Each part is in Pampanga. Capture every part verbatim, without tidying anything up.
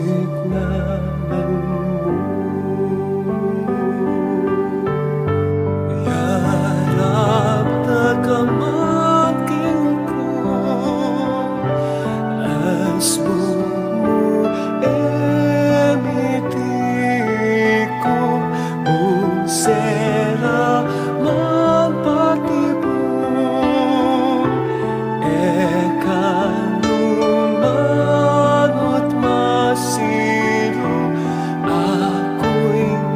Siknanan mu. Yarap na ka man king lugud, asbud mu e mitiku, unsera man patibu. E ka nu manut masiru, aku ing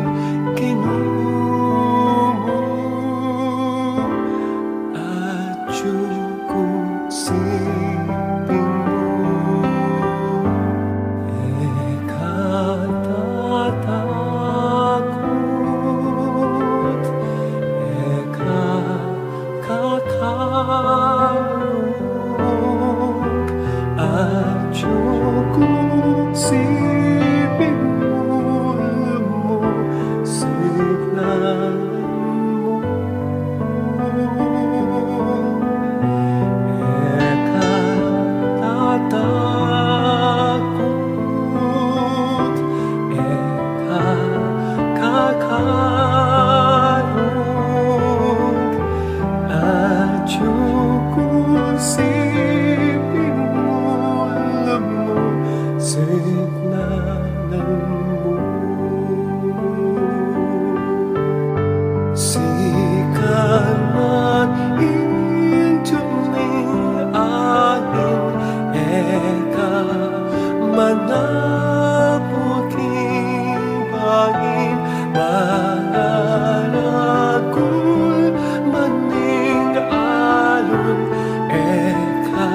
Ginu mu, atyu ku siping mu. E ka tatakut, e ka kakalung, atyu ku siping mu, lumusiknan mu. E ka tatakut, e ka kakalung, atyu ku siping mu, lumusiknan mu. Sikanan ing duming ain, e ka manapul king bangin, maragul man ing alun, e ka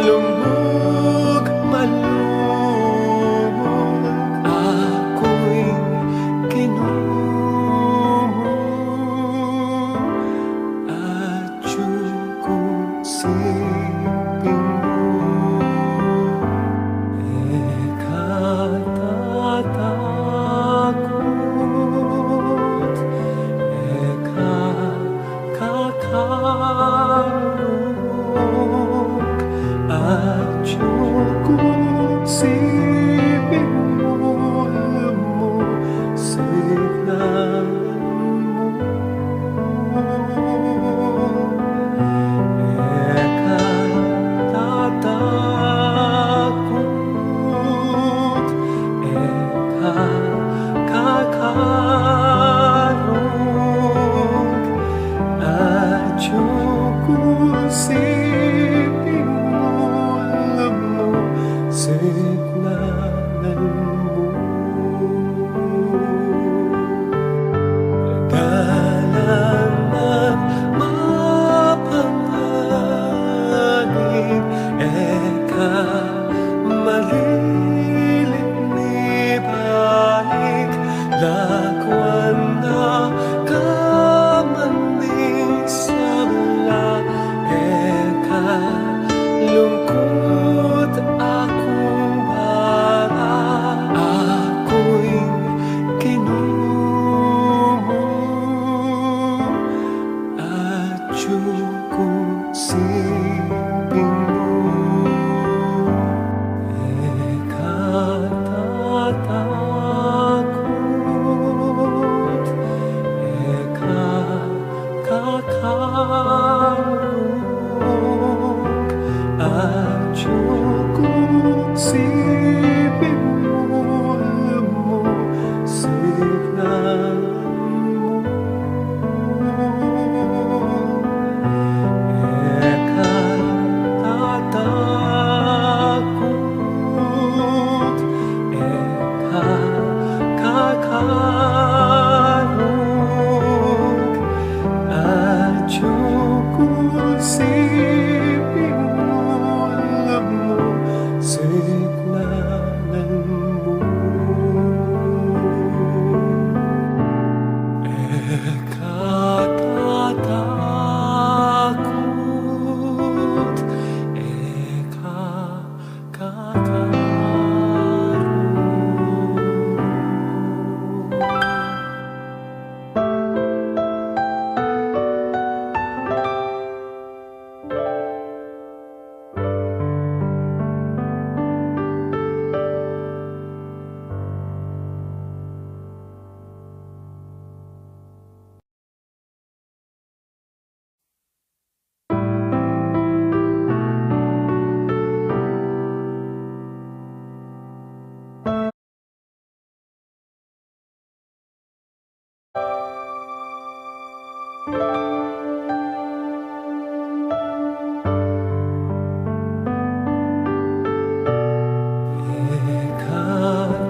lumug malumug, aku ing Ginu mu, atyu ku siping mu. E ka tatakut, e ka kakalung, atyu ku siping mu, lumusiknan mu. E ka tatakut, e ka kakalung, atyu ku siping mu, lumusiknan mu. Dalan nang mapanganib, e ka maliling mibalik, lakwan na ka man ning sabla, e ka lungkut, aku bara. E ka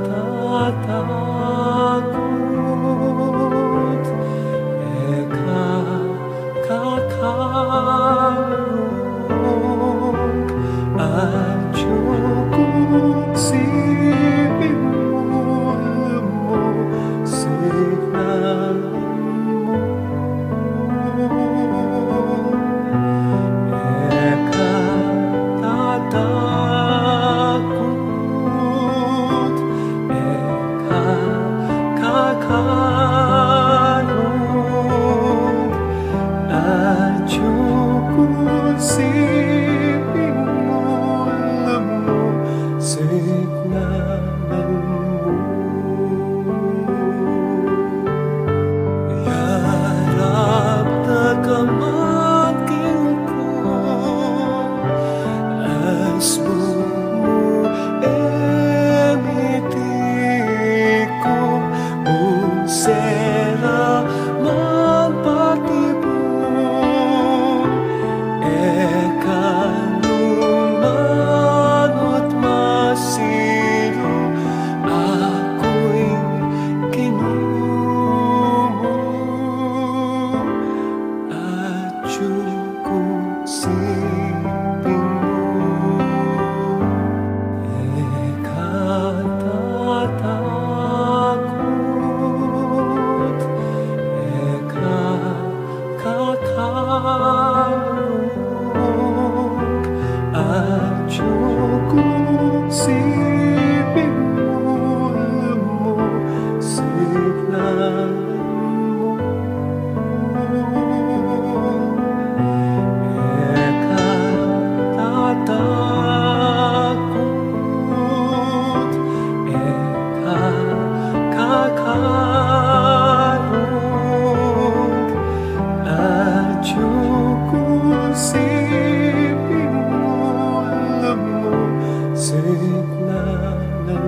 tatakut, e ka kakarung, atiu ku siping mu, lumusignan mu. E ka tatakut, e ka kakarung, atiu ku siping mu, lumusignan mu. Yarap na ka man king ku, asbun mu e miti ku, ung sera man patibun, e ka numanut masilu, aku ing Ginu mu, atiu ku siping mu. E ka tatakut, e ka kakarung, atiu ku siping mu, lumusignan mu. E ka tatakut, e ka kakarung, atiu ku siping mu, lumusignan mu.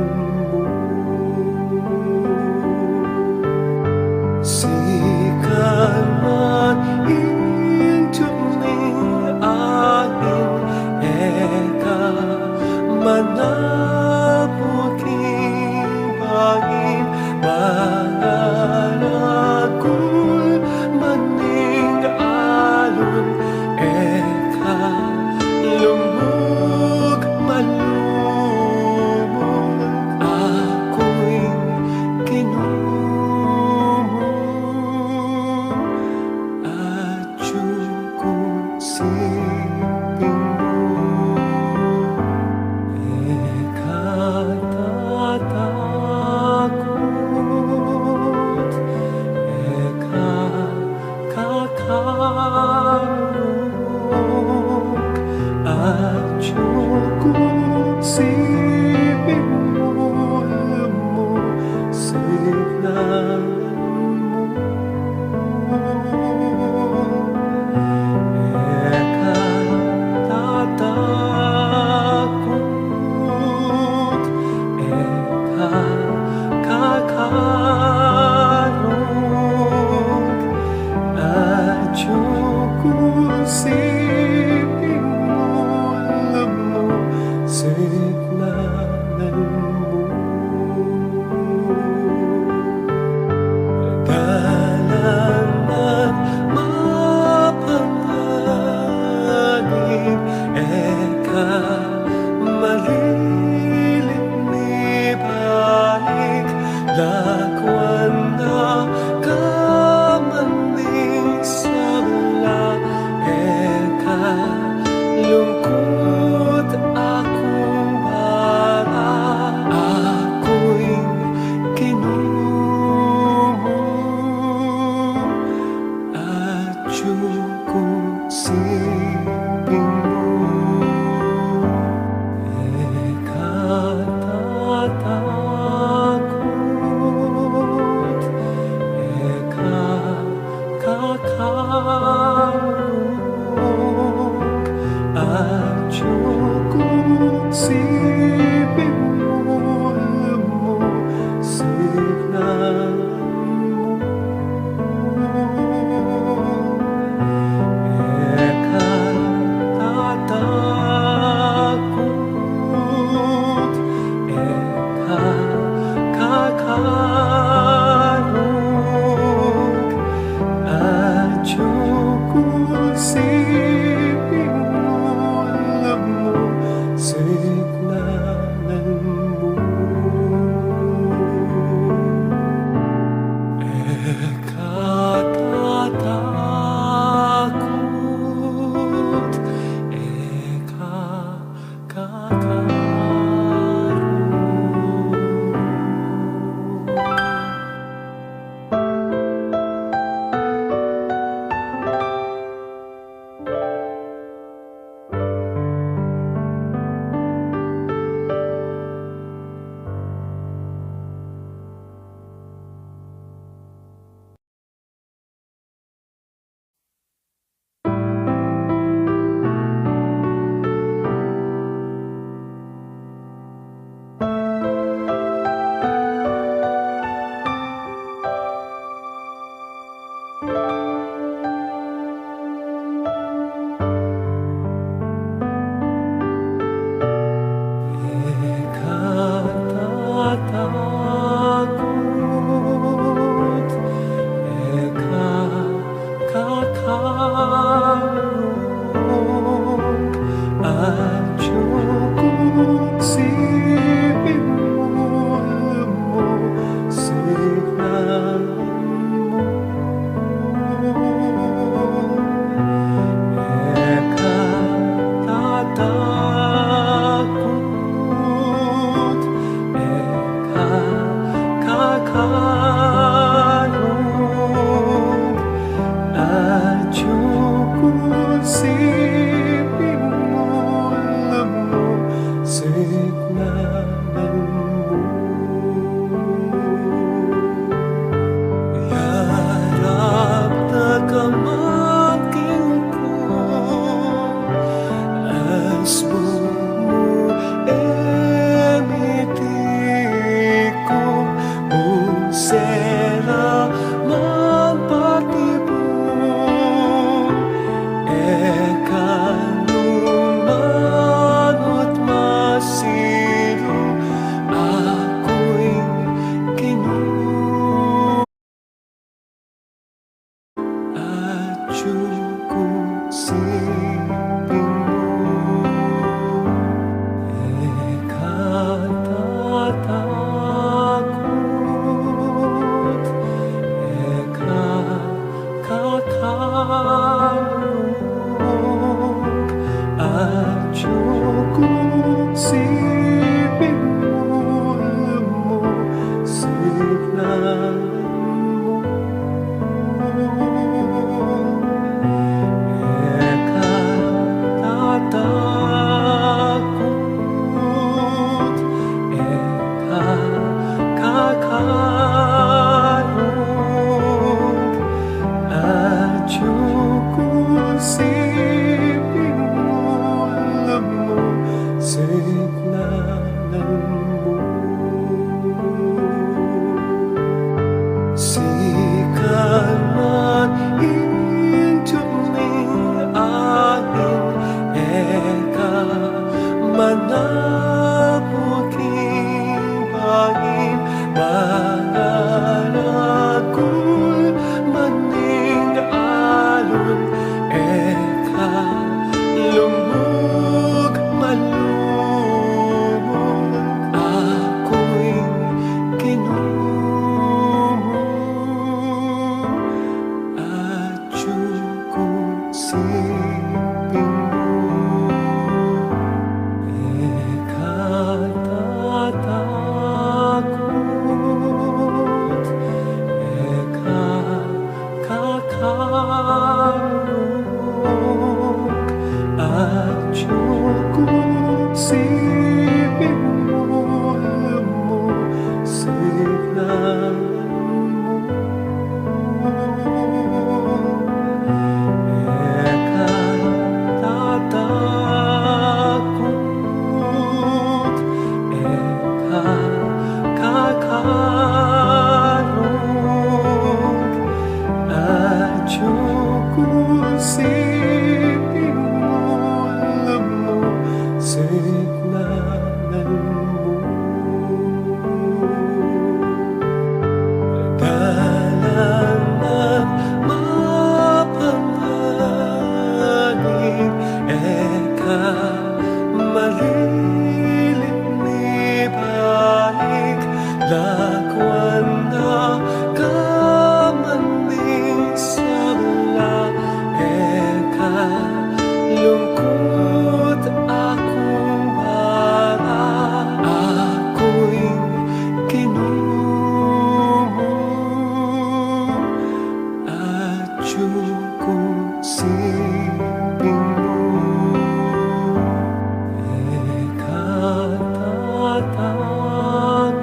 Sikan man ing tuming angin, e ka manabuk ing bangin, mangaragul man ing alun, e ka lumuk man lumuk, aku ing Ginu mu, atiu ku siping mu. E ka tatakut, e ka kakarung, atiu ku siping mu, lumusignan mu. E ka tatakut, e ka kakarung, atiu ku siping mu, lumusignan mu. Dalan nang mapanganib, e ka malilit mibalik, lakwan na ka man ning sabla, e ka lungkut, aku ing bara, aku ing Ginu mu, atiu ku siping mu. E ka tatakut, Karung, atyu ku siping mu, lub mu, siknanan mu. E ka tatakut, e ka kakarung. E ka tatakut, e ka kakarung, atyu ku siping mu, lub mu, siknanan mu. E ka tatakut, e ka kakarung, atyu ku siping mu, lub mu, siknanan mu. Yarap na ka mangking ku, asbung mu e miti ku, nung sera man patibun, e ka nu manut masilu, aku ing Ginu. Atyu ku siping mu, e ka tatakut, e ka kakarung, atyu ku siping mu, lub mu, siknanan mu. E ka tatakut, e ka kakarung, atyu ku siping mu, lub mu, siknanan mu. Sikan man ing juming angin, e ka manapuk ing bangin, mangaragul man ing alon, e ka lumug man lumug, aku ing Ginu mu. Atyu ku siping mu, e ka tatakut, Kuan na ka man ding sabla, e ka lungkut aku bara, aku ing Ginu mu, atyu ku king siping mu, e ka tatakut,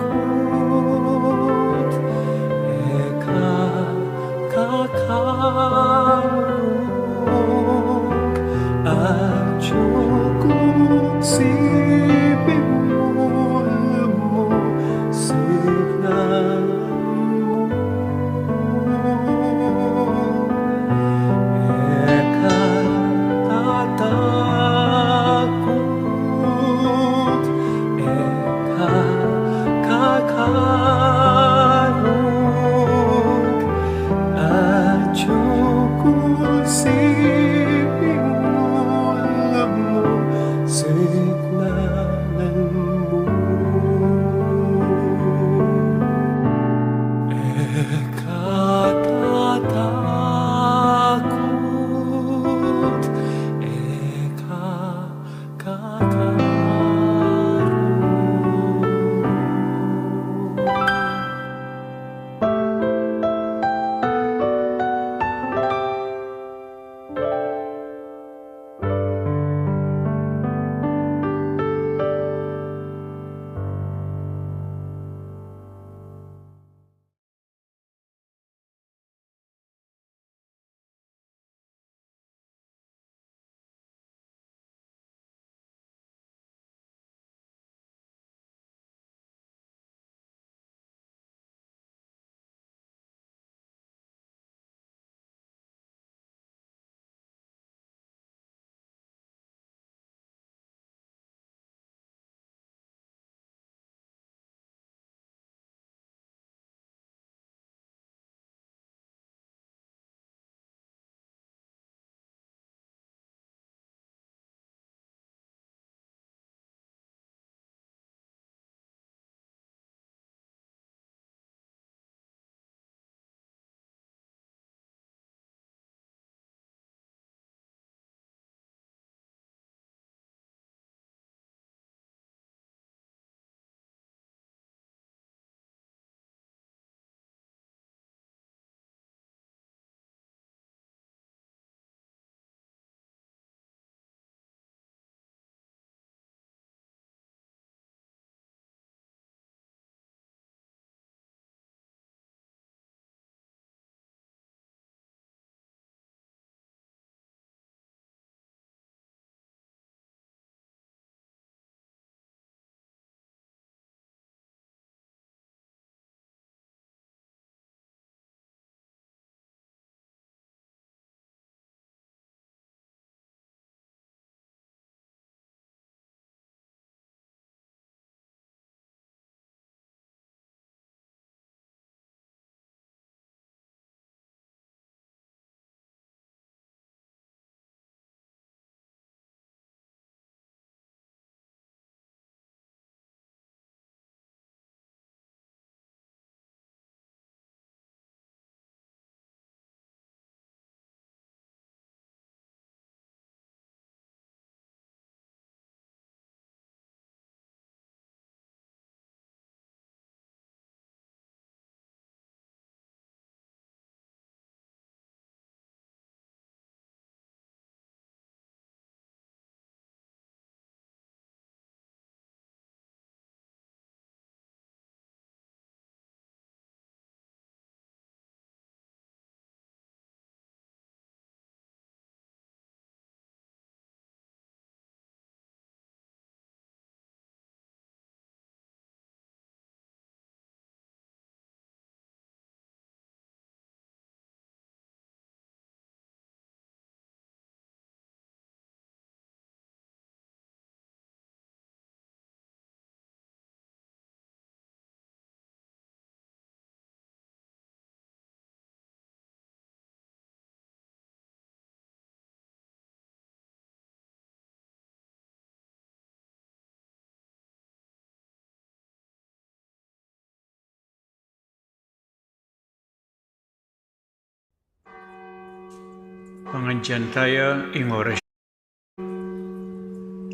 Pangadyan taya ing orasyon.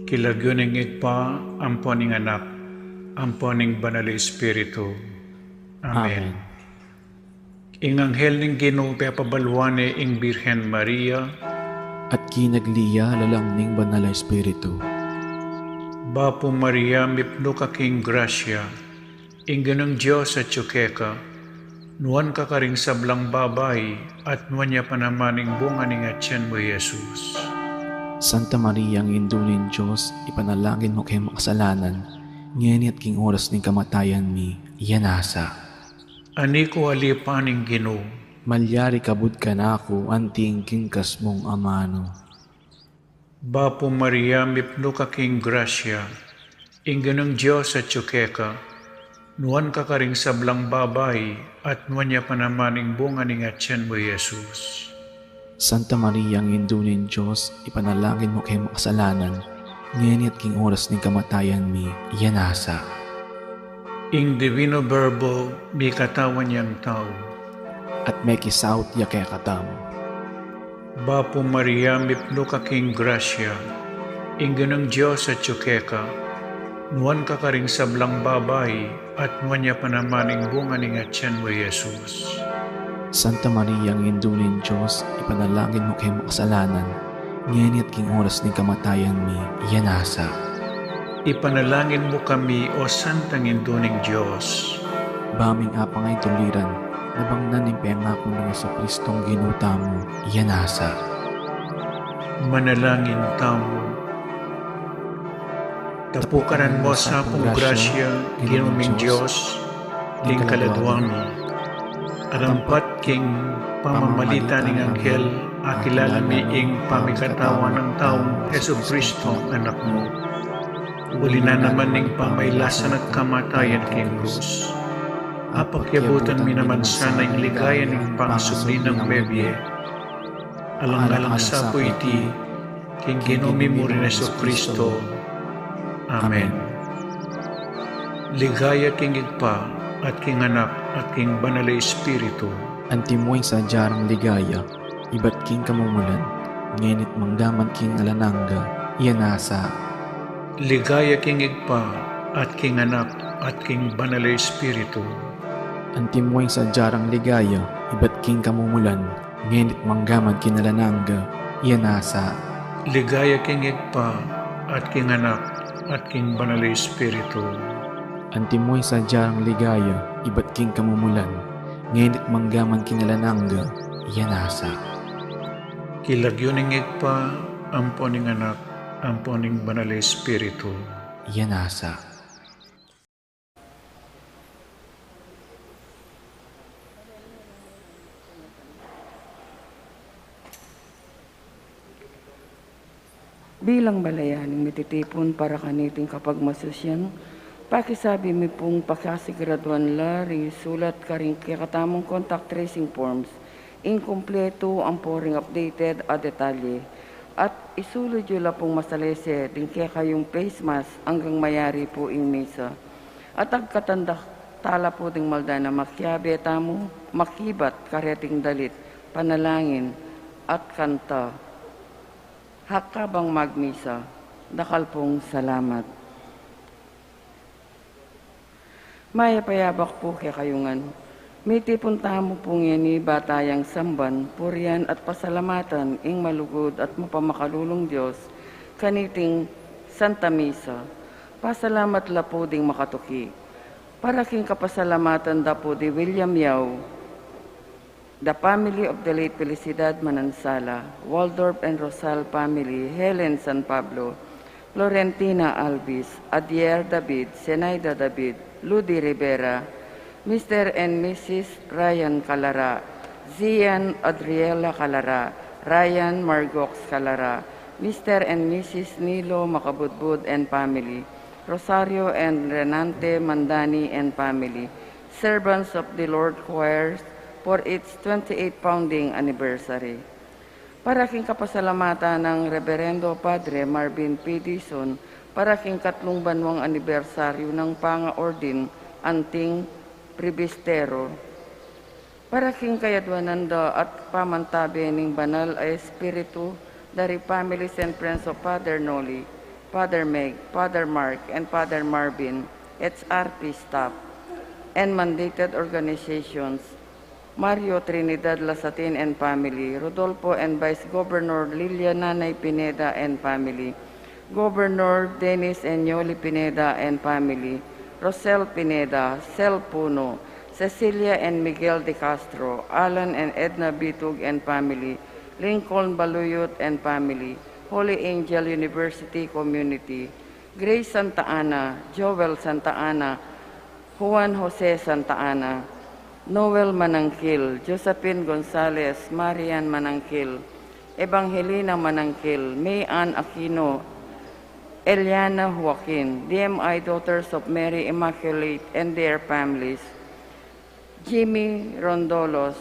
King lagyu ning Ibpa, ampo ning Anak, ampo ning Banal a Espiritu. Amen. Amen. Ing anghel ning Ginu pepabaluan ne ing Birhen Maria. At kinagli ya lalam ning Banal a Espiritu. Bapu Maria, mipnu ka king grasya, ing Ginung Dios atyu keka, nuan ka karing sablang babai, at nuan ya pa naman ing bunga ning atyan mu, Jesus. Santa Maria, Indu ning Dios, ipanalangin mu keng makasalanan, ngeni at king oras ning kamatayan mi. Amen. Ani ku alipan ing Ginu. Malyari kabud kanaku anting king kas mung amanu. Bapu Maria, mipnu ka king grasya, ing Ginung Dios atyu keka, nuan ka karing sablang babai, at nuan ya pa naman ing bunga ning atyan mu, Jesus. Santa Maria, Indu ning Dios, ipanalangin mu keng makasalanan, ngeni at king oras ning kamatayan mi. Amen. Ing Divino Verbo mikatawan yang tau. At mekisaut ya kekatamu. Bapu Maria, mipnu ka king grasya, ing Ginung Dios atyu keka, nuan ka karing sablang babai, at nuan ya pa naman ing bunga ning atyan mu, Jesus. Santa Maria, Indu ning Dios, ipanalangin mu keng makasalanan, ngeni at king oras ning kamatayan mi. Amen. Ipanalangin mu kami, O Santang Indu ning Dios. Ba ming apang ay tuliran, nabangnan ning pengaku nang Jesucristong Ginu tamu. Amen. Manalangin tamu. Tapukaran mu sa pung grasya, Ginu ming Dios, king kaladua mi. Arampat king pamamalit ning anghel, akilala mi ing pamikatawan nang taung Jesucristo, Anak mu. Uli na naman ning pamailasan at kamatayan king krus, apakyabutan mi naman sana ing ligaya ning pangasubli nang mebie. Alang-alang sa pu iti, king Ginu mi mu ring Jesucristo. Amen. Ligaya king Ibpa, at king Anak, at king Banal a Espiritu. Antimo ing sadya rang ligaya, ibat king kamumulan, ngeni't manggaman king alang angga. Amen. Ligaya king Ibpa, at king Anak, at king Banal a Espiritu. Antimo ing sadya rang ligaya, ibat king kamumulan, ngeni't manggaman king alang angga. Amen. Ligaya king Ibpa, at king Anak, at king Banal a Espiritu. Antimo ing sadya rang ligaya, ibat king kamumulan, ngeni't manggaman king alang angga. Amen. King lagyu ning Ibpa, ampo ning Anak, ampo ning Banal a Espiritu. Amen. Bilang balayan ning mititipun para kaniting kapagmasusyan, pakisabi mi pung pakasiguraduan la ring isulat karing kekatamung contact tracing forms, ing kumpletu ampo ring updated a detalye, at isulud yu la pung masalese ding kekayung face mask anggang mayari pu ing misa. At agkatanda tala pu ding maldan a makiabe tamu, makibat kareting dalit, panalangin, at kanta. Hakabang magmisa, dakal pung salamat. Mayap a yabak pu kekayu ngan. Mitipun tamu pu ngeni ba tayang samban, purian at pasalamatan ing malugud at mapamakalulung Dios, kaniting Santa Misa. Pasalamat la pu ding makatuki. Para king kapasalamatan da pu di William Yao, the family of the late Felicidad Manansala, Waldorf and Rosal family, Helen San Pablo, Florentina Alvis, Adier David, Zenaida David, Ludi Rivera, Mister and Missus Ryan Calara, Zian Adriela Calara, Ryan Margox Calara, Mister and Missus Nilo Macabudbud and family, Rosario and Renante Mandani and family, servants of the Lord choirs, for its twenty-eighth founding anniversary. Para king kapasalamatan nang Reberendo Padre Marvin P. Dizon, para king katlung banwang anibersaryu nang pangaordin anting Prebistero. Para king kayadwanan da at pamantabe ning banal a espiritu, dari families and friends of Father Noli, Father Meg, Father Mark, and Father Marvin, H R P staff, and mandated organizations, Mario Trinidad Lasatin and family, Rodolfo and Vice Governor Lilia Nanay Pineda and family, Governor Dennis and Yoli Pineda and family, Rosel Pineda, Sel Puno, Cecilia and Miguel de Castro, Alan and Edna Bitug and family, Lincoln Baluyot and family, Holy Angel University Community, Grace Santa Ana, Joel Santa Ana, Juan Jose Santa Ana, Noel Manangkil, Josephine Gonzalez, Marian Manangkil, Evangelina Manangkil, May Ann Aquino, Eliana Joaquin, D M I Daughters of Mary Immaculate and their families, Jimmy Rondolos,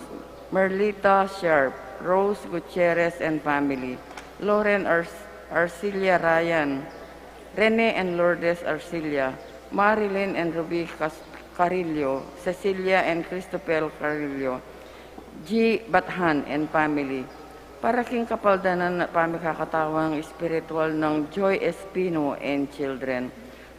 Merlita Sharp, Rose Gutierrez and family, Lauren Ar- Arcilla Ryan, Rene and Lourdes Arcilla, Marilyn and Ruby Cas- Carrillo, Cecilia and Christopher Carrillo, G. Bathan and family. Para king kapaldanan at pamikakatawang espiritual nang Joy Espino and children.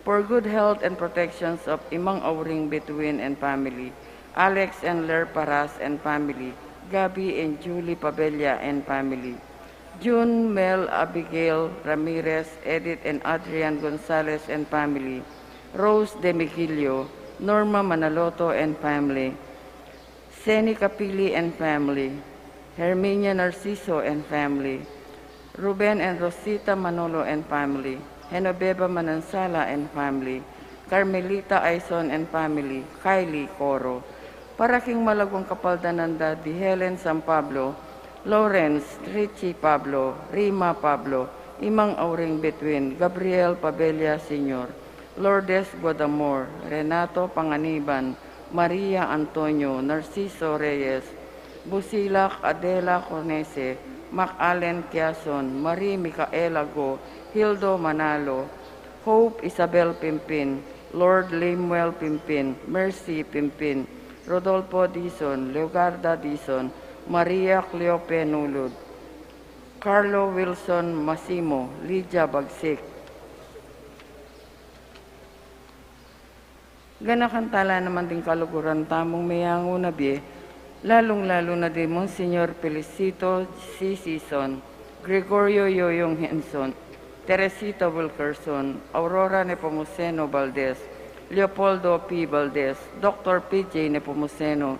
For good health and protections of Imang Auring Bituin and family, Alex and Ler Paras and family, Gabby and Julie Pabella and family, June Mel Abigail Ramirez, Edith and Adrian Gonzalez and family, Rose Demigilio, Norma Manaloto and family, Seni Capili and family, Herminia Narciso and family, Ruben and Rosita Manolo and family, Genoveva Manansala and family, Carmelita Aison and family, Kylie Coro. Para king malagwang kapaldanan da di Helen San Pablo, Lawrence Richie Pablo, Rima Pablo, Imang Auring Between, Gabriel Pabella Senior, Lourdes Guadamor, Renato Panganiban, Maria Antonio, Narciso Reyes, Busilak Adela Cornese, Mac Allen Quiason, Marie Micaela Go, Hildo Manalo, Hope Isabel Pimpin, Lord Lemuel Pimpin, Mercy Pimpin, Rodolfo Dizon, Leogarda Dizon, Maria Cleope Nulud, Carlo Wilson Masimo, Lydia Bagsik. Ganakan tala naman ding kaluguran tamung meyangu na bie, lalung-lalu na di Monsignor Felicito C. Sison, Gregorio Yoyong Henson, Teresita Wilkerson, Aurora Nepomuceno Valdez, Leopoldo P. Valdez, Doctor P J Nepomuceno,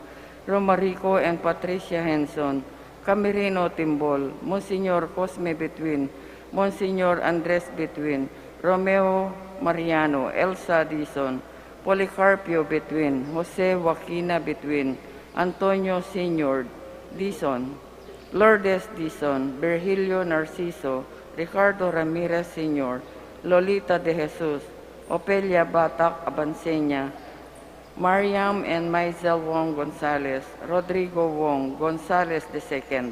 Romarico and Patricia Henson, Camerino Timbol, Monsignor Cosme Between, Monsignor Andres Between, Romeo Mariano, Elsa Dizon, Policarpio Between, Jose Joaquina Between, Antonio Senior Dizon, Lourdes Dizon, Virgilio Narciso, Ricardo Ramirez Senior, Lolita De Jesus, Ofelia Batak Abanseña, Mariam and Maisel Wong Gonzalez, Rodrigo Wong Gonzalez the second,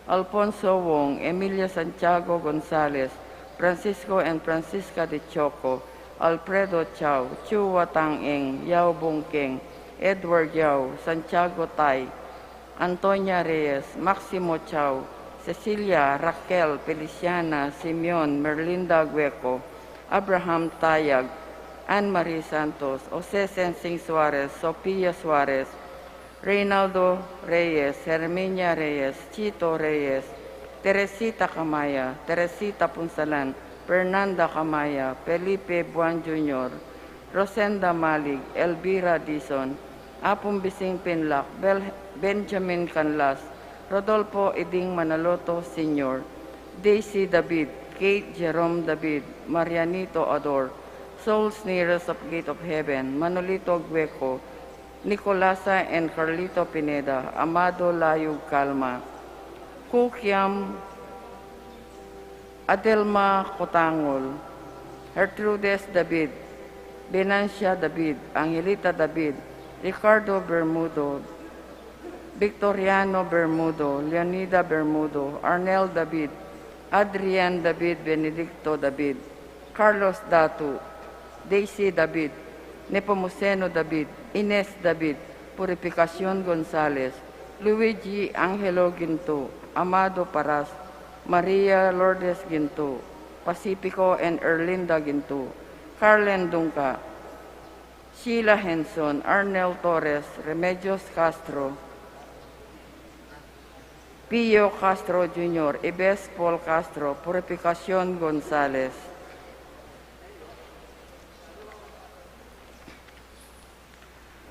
Alfonso Wong, Emilia Santiago Gonzalez, Francisco and Francisca de Choco, Alfredo Chao, Chua Tang Eng, Yao Bong Keng, Edward Yao, Santiago Tai, Antonia Reyes, Maximo Chao, Cecilia, Raquel, Feliciana, Simeon, Merlinda Gueco, Abraham Tayag, Anne Marie Santos, Jose Sensing Suarez, Sofia Suarez, Reynaldo Reyes, Herminia Reyes, Chito Reyes, Teresita Camaya, Teresita Punsalan, Fernanda Camaya, Felipe Buan Junior, Rosenda Malig, Elvira Dizon, Apung Bising Pinlac, Bel- Benjamin Canlas, Rodolfo Iding Manaloto Senior, Daisy David, Kate Jerome David, Marianito Ador, Souls Nearest of Gate of Heaven, Manolito Gueco, Nicolasa and Carlito Pineda, Amado Layug Calma, Kukiam Adelma Cotangol, Gertrudes David, Venancia David, Angelita David, Ricardo Bermudo, Victoriano Bermudo, Leonida Bermudo, Arnel David, Adrian David, Benedicto David, Carlos Datu, Daisy David, Nepomuceno David, Ines David, Purificacion Gonzales, Luigi Angelo Ginto, Amado Paras, Maria Lourdes Ginto, Pacifico and Erlinda Ginto, Carlen Dunca, Sheila Henson, Arnel Torres, Remedios Castro, Pio Castro Junior, Ibes Paul Castro, Purificacion Gonzales,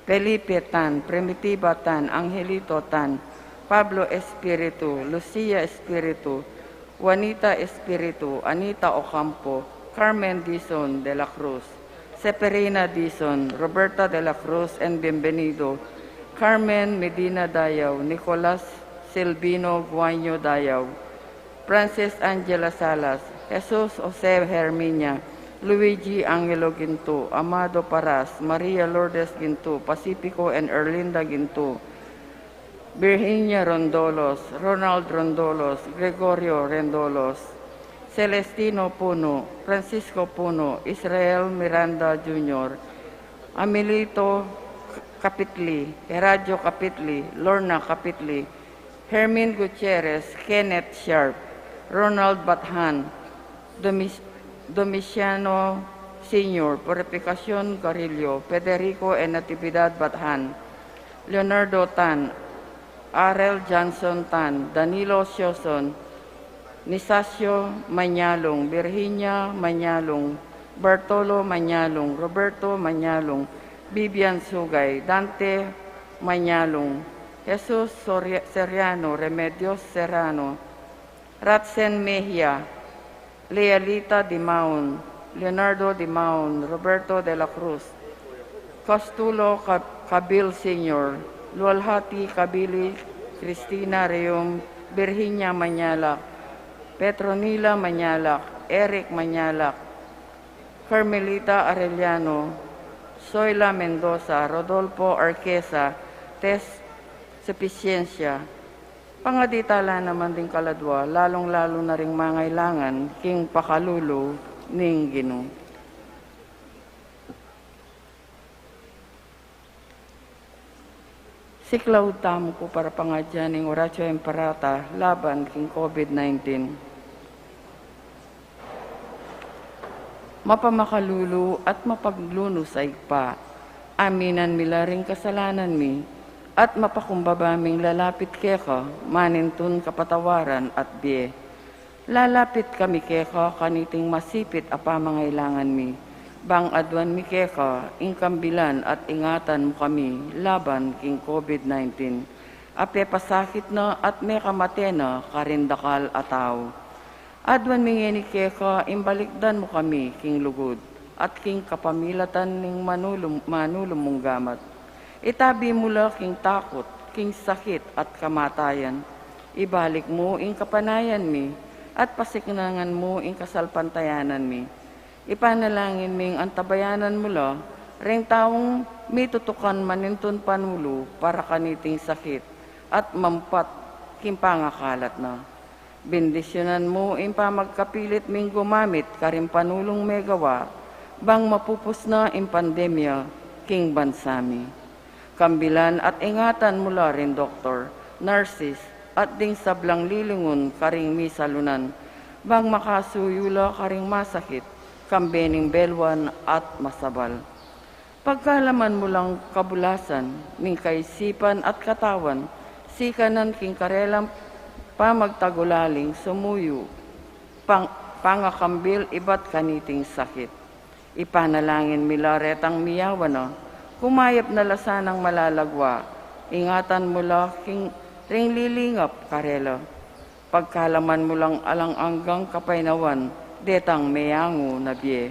Felipe Tan, Primitiva Tan, Angelito Tan, Pablo Espiritu, Lucia Espiritu, Juanita Espiritu, Anita Ocampo, Carmen Dizon de la Cruz, Seferina Dizon, Roberta de la Cruz and Bienvenido, Carmen Medina Dayao, Nicolas Silvino Guanyo Dayao, Francis Angela Salas, Jesus Jose Herminia, Luigi Angelo Ginto, Amado Paras, Maria Lourdes Ginto, Pacifico and Erlinda Ginto, Virginia Rondolos, Ronald Rondolos, Gregorio Rondolos, Celestino Puno, Francisco Puno, Israel Miranda Junior, Amelito Capitli, Heradio Capitli, Lorna Capitli, Hermin Gutierrez, Kenneth Sharp, Ronald Bathan, Domis-, Domiciano Senior, Purificacion Garillo, Federico and Natividad Bathan, Leonardo Tan, Arel Johnson Tan, Danilo Sioson, Nisacio Mañalong, Virginia Mañalong, Bartolo Mañalong, Roberto Mañalong, Vivian Sugay, Dante Mañalong, Jesus Soria-, Seriano, Remedios Serrano, Ratsen Mejia, Lealita Dimaon, Leonardo Dimaon, Roberto de la Cruz, Costulo Ca-, Cabil Senior, Lualhati Cabili, Cristina Reum, Virginia Mañalac, Petronila Mañalac, Eric Mañalac, Carmelita Arellano, Zoila Mendoza, Rodolfo Arquesa, Tess Suficiencia. Pangaditala naman ding kaladua, lalung-lalu na ring mangailangan king pakalulu ning Ginu. Siklaud tamu pu para pangadyan ning Oratio Imperata laban king COVID nineteen. Mapamakalulu at mapaglunus a Ibpa, aminan mi la ring kasalanan mi, at mapakumbaba ming lalapit keka, manintun kapatawaran at bie. Lalapit kami keka kaniting masipit a pamangailangan mi, bang aduan mi keka ing kambilan at ingatan mu kami laban king COVID nineteen, a pepasakit na at mekamate na karing dakal a tau. Aduan mi ngeni keka ing balikdan mu kami king lugud, at king kapamilatan ning manulum-, manulum mung gamat. Itabi mu la king takut, king sakit at kamatayan. Ibalik mu ing kapanayan mi, at pasiknangan mu ing kasalpantayanan mi. Ipanalangin ming antabayanan mu la ring taung mitutukan manintun panulu para kaniting sakit, at mampat king pangakalat na. Bendisyunan mu ing pamagkapilit ming gumamit karing panulung megawa, bang mapupus na ing pandemya king bansa mi. Kambilan at ingatan mu la ring doktor, nurses, at ding sablang lilingun karing misalunan, bang makasuyu la karing masakit, kambe ning belwan at masabal. Pagkalaman mu lang kabulasan ning kaisipan at katawan, sikanan king karelang pamagtagulaling sumuyu, pang-, pangakambil ibat kaniting sakit. Ipanalangin mi la retang miyawan na, kumayap na la sanang malalagwa, ingatan mu la king ring lilingap karela. Pagkalaman mu lang alang anggang kapaynawan detang meyangu na bie.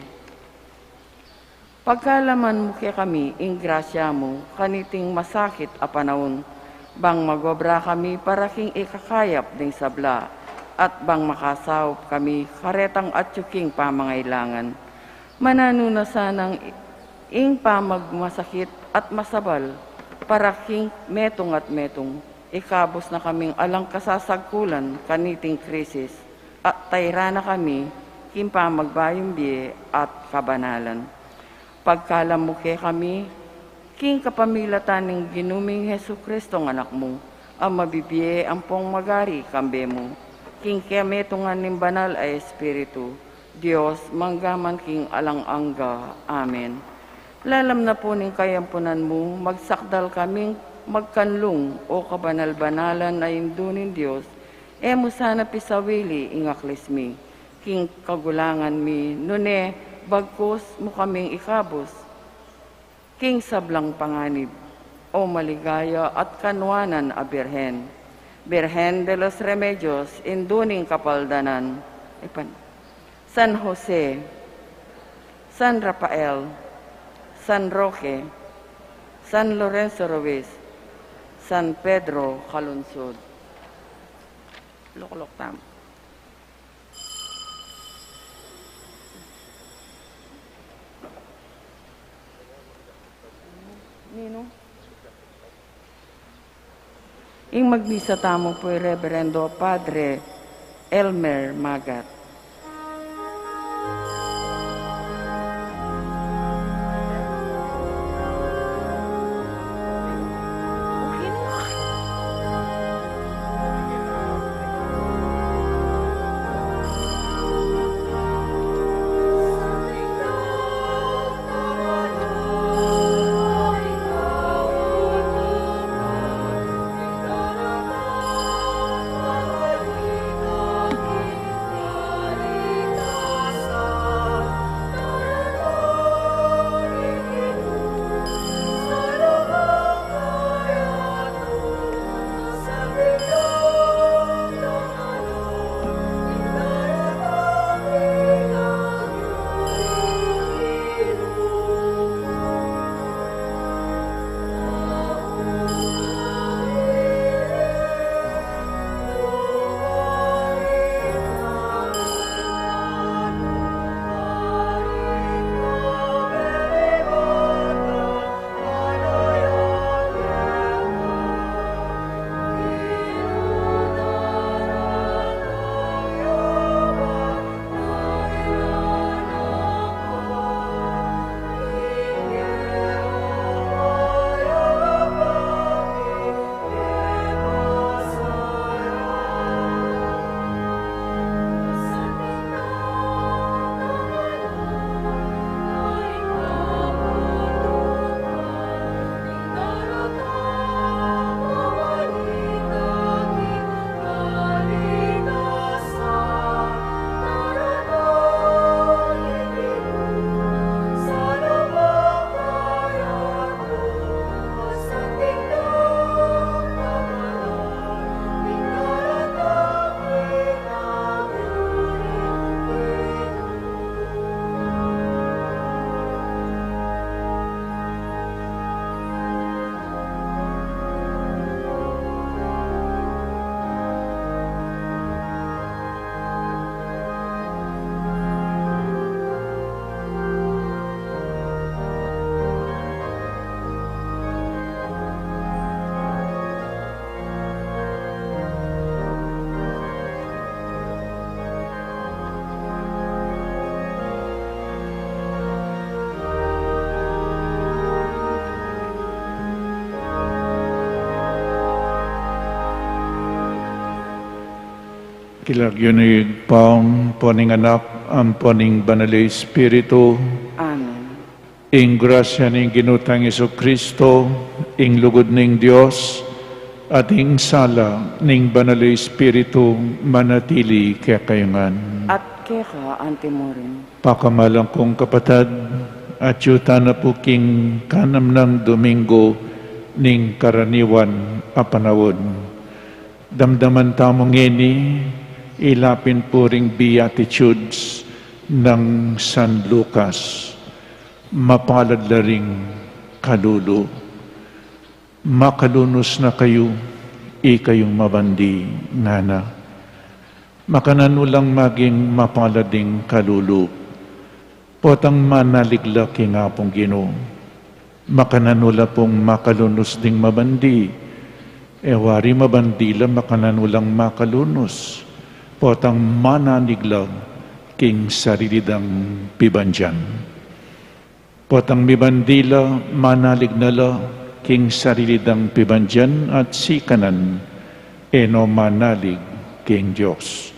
Pagkalaman mu kekami ing grasya mu kaniting masakit a panaun, bang magobra kami para king ikakayap ding sabla, at bang makasaup kami karetang atyu king pamangailangan. Mananu na sanang ing pamagmasakit at masabal para king metung at metung. Ikabus na kaming alang kasasagkulan kaniting krisis, at tayra na kami king pamagbayung bie at kabanalan. Pagkalam mu kekami, King kapamilatan ning Ginu ming Jesucristo, Anak mu, a mabibie ampong magari kambe mu, king kametungan ning Banal a Espiritu, Dios, mangga man king alang angga. Amen. Lalam na pu ning kayampunan mu, magsakdal kaming magkanlung, o kabanal-banalan a Indu ning Dios, e mu sana pisawili ing aklis mi king kagulangan mi, nune bagkus mu kaming ikabus king sablang panganib, o maligaya at kanuanan a Birhen, Birhen de los Remedios, Indu ning Kapaldanan, ipan, San Jose, San Rafael, San Roque, San Lorenzo Ruiz, San Pedro Calungsod. Lukluk tamu. Nino? Ing magmisa tamu pu i Reverendo Padre Elmer Magat. King lagyu ning Ibpa, ampo ning Anak, ampo ning Banal a Espiritu. Amen. Ing grasya ning Ginu tang Jesucristo, ing lugud ning Dios, at ing sala ning Banal a Espiritu manatili kekayu ngan. At keka antimurin. Pakamalan kung kapatad, atyu tana pu king kanam nang Domingo ning karaniwan a panaun. Damdaman tamu ngeni ing lapin pu ring Beatitudes nang San Lucas. Mapalad la ring kalulu. Makalunus na kayu, ikayung mabandi, ngana. Makananu lang maging mapalad ing kalulu? Potang manalig la king Apung Ginu. Makananu la pung makalunus ding mabandi? E wari mabandi la, makananu lang makalunus? Potang mananig la king sarili dang pibandian. Potang mibandi la, manalig na la king sarili dang pibandian at sikanan, e no manalig king Dios.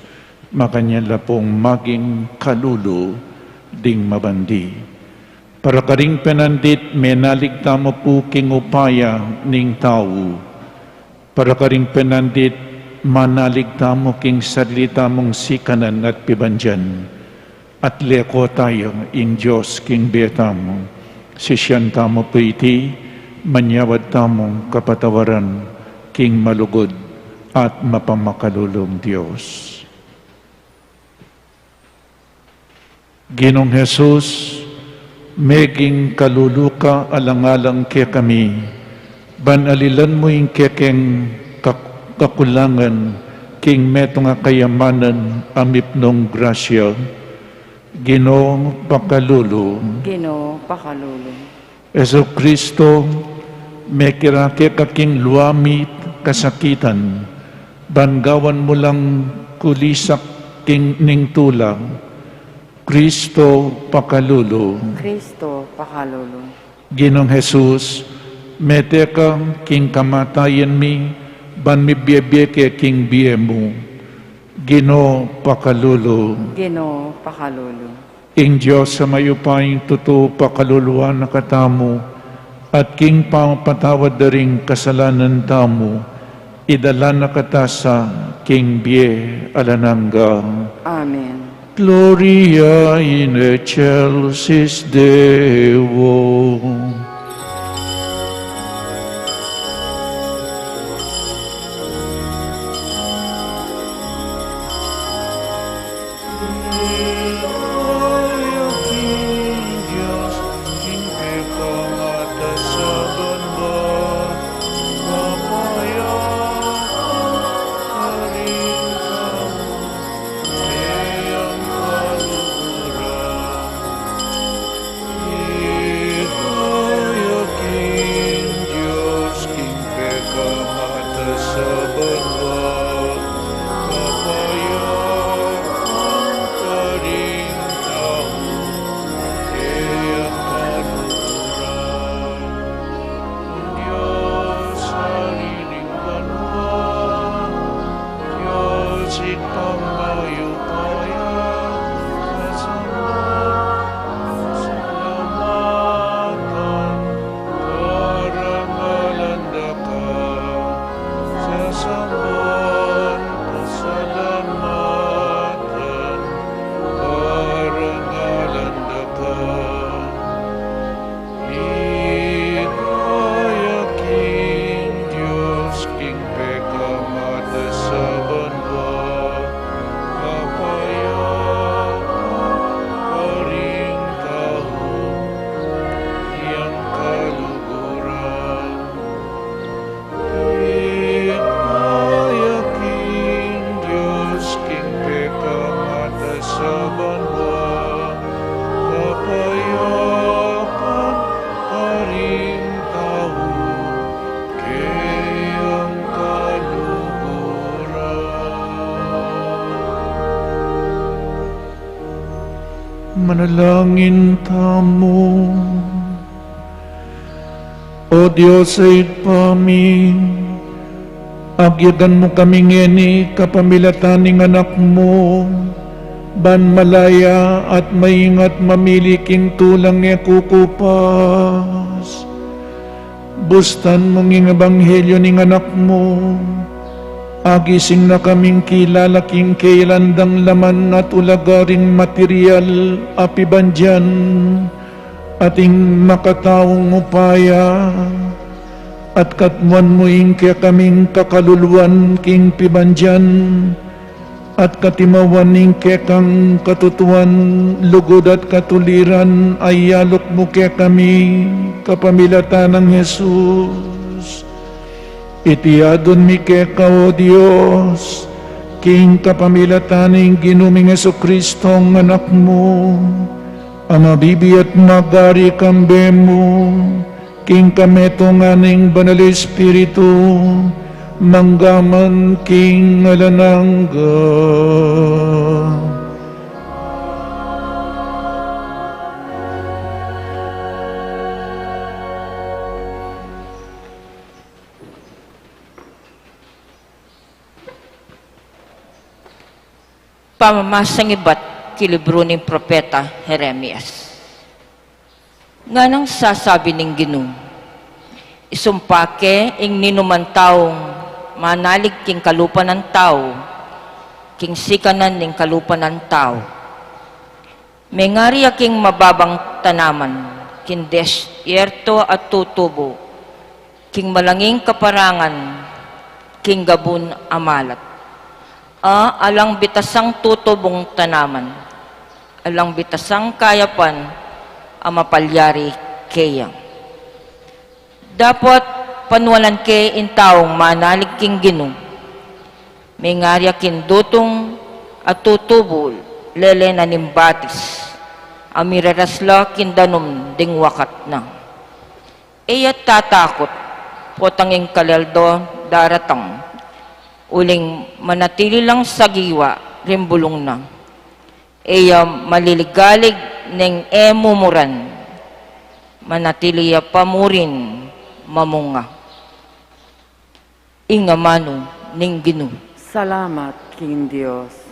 Makanyan la pung maging kalulu ding mabandi. Para karing penandit, menalig tamu pu king upaya ning tau. Para karing penandit, manalig tamu king sarili tamung sikanan at pibandian. At leko taya ing Dios king bie tamu. Sisian tamu pu iti, manyawad tamung kapatawaran king malugud at mapamakalulung Dios. Ginung Jesus, meging kalulu ka alang-alang kekami, ban alilan mu ing kekeng kak-, kakulangan king metung a kayamanan a mipnung grasya. Ginu, pakalulu. Ginu, pakalulu. Jesucristo, mekirake ka king luami kasakitan, ban gawan mu lang kulisak king ning tula. Cristo, pakalulu. Cristo, pakalulu. Ginung Jesus, mete ka king kamatayan mi, ban mibiebie ke king bie mu. Ginu, pakalulu. Ginu, pakalulu. Ing Dios a mayupayang tutu, pakaluluan na katamu, at king pamapatawad da ring kasalanan tamu, idala na kata sa king bie alang angga. Amen. Gloria in excelsis Deo. King Dios, king pekamatasaban, kapayapan karing tau, keng kaluguran. Dios, sarili banua, Dios Ibpang mayupaya, kasalamatan, karangalan da ka, sasamban, kasalamatan, karangalan da ka. Ligaya king Dios, king pekamatasaban, kapayapan karing tau, keng kaluguran. Ligaya king Dios, king pekamatasaban, kapayapan karing tau, keng kaluguran. Manalangin tamu. O Dios a Ibpa mi, agyagan mu kami ngeni kapamilatan ning Anak mu, ban malaya at maingat mamili king tulang e kukupas. Bustan mung ing ebanghelyo ning Anak mu, agising na kaming kilala king kailan dang laman at ulaga ring material a pibandian, at ing makataung upaya, at katmuan mu ing kekaming kakaluluan king pibandian, at katimawan ning kekang katutuan, lugud at katuliran, a iyalok mu kekami kapamilatan nang Jesus. Iti adwan mi keka, O Dios, king kapamilatan ning Ginu ming Jesucristo, Anak mu, a mabibie at magari kambe mu, king kametungan ning Banal Espiritu, mangga man king alang angga. Pamamasang ibat king libru ning propeta Jeremias. Nganang sasabi ning Ginu, isumpa ke ing ninuman taung manalig king kalupa nang tau, king sikanan ning kalupa nang tau. Mengari ya king mababang tanaman, king desyerto a tutubu, king malanging kaparangan, king gabun a malat. A alang bitasang tutubung tanaman, alang bitasang kayapan a mapalyari keya. Dapot panualan ke ing taung manalig king Ginu. Mengari ya king dutung a tutubu lele na ning batis, a miraras la king danum ding wakat na. E ya tatakut, potang ing kalel do daratang, uling manatili lang sagiwa ring bulung na. E ya maliligalig neng e mumuran, manatili ya pa murin mamunga. Ing amanu ning Ginu. Salamat king Dios.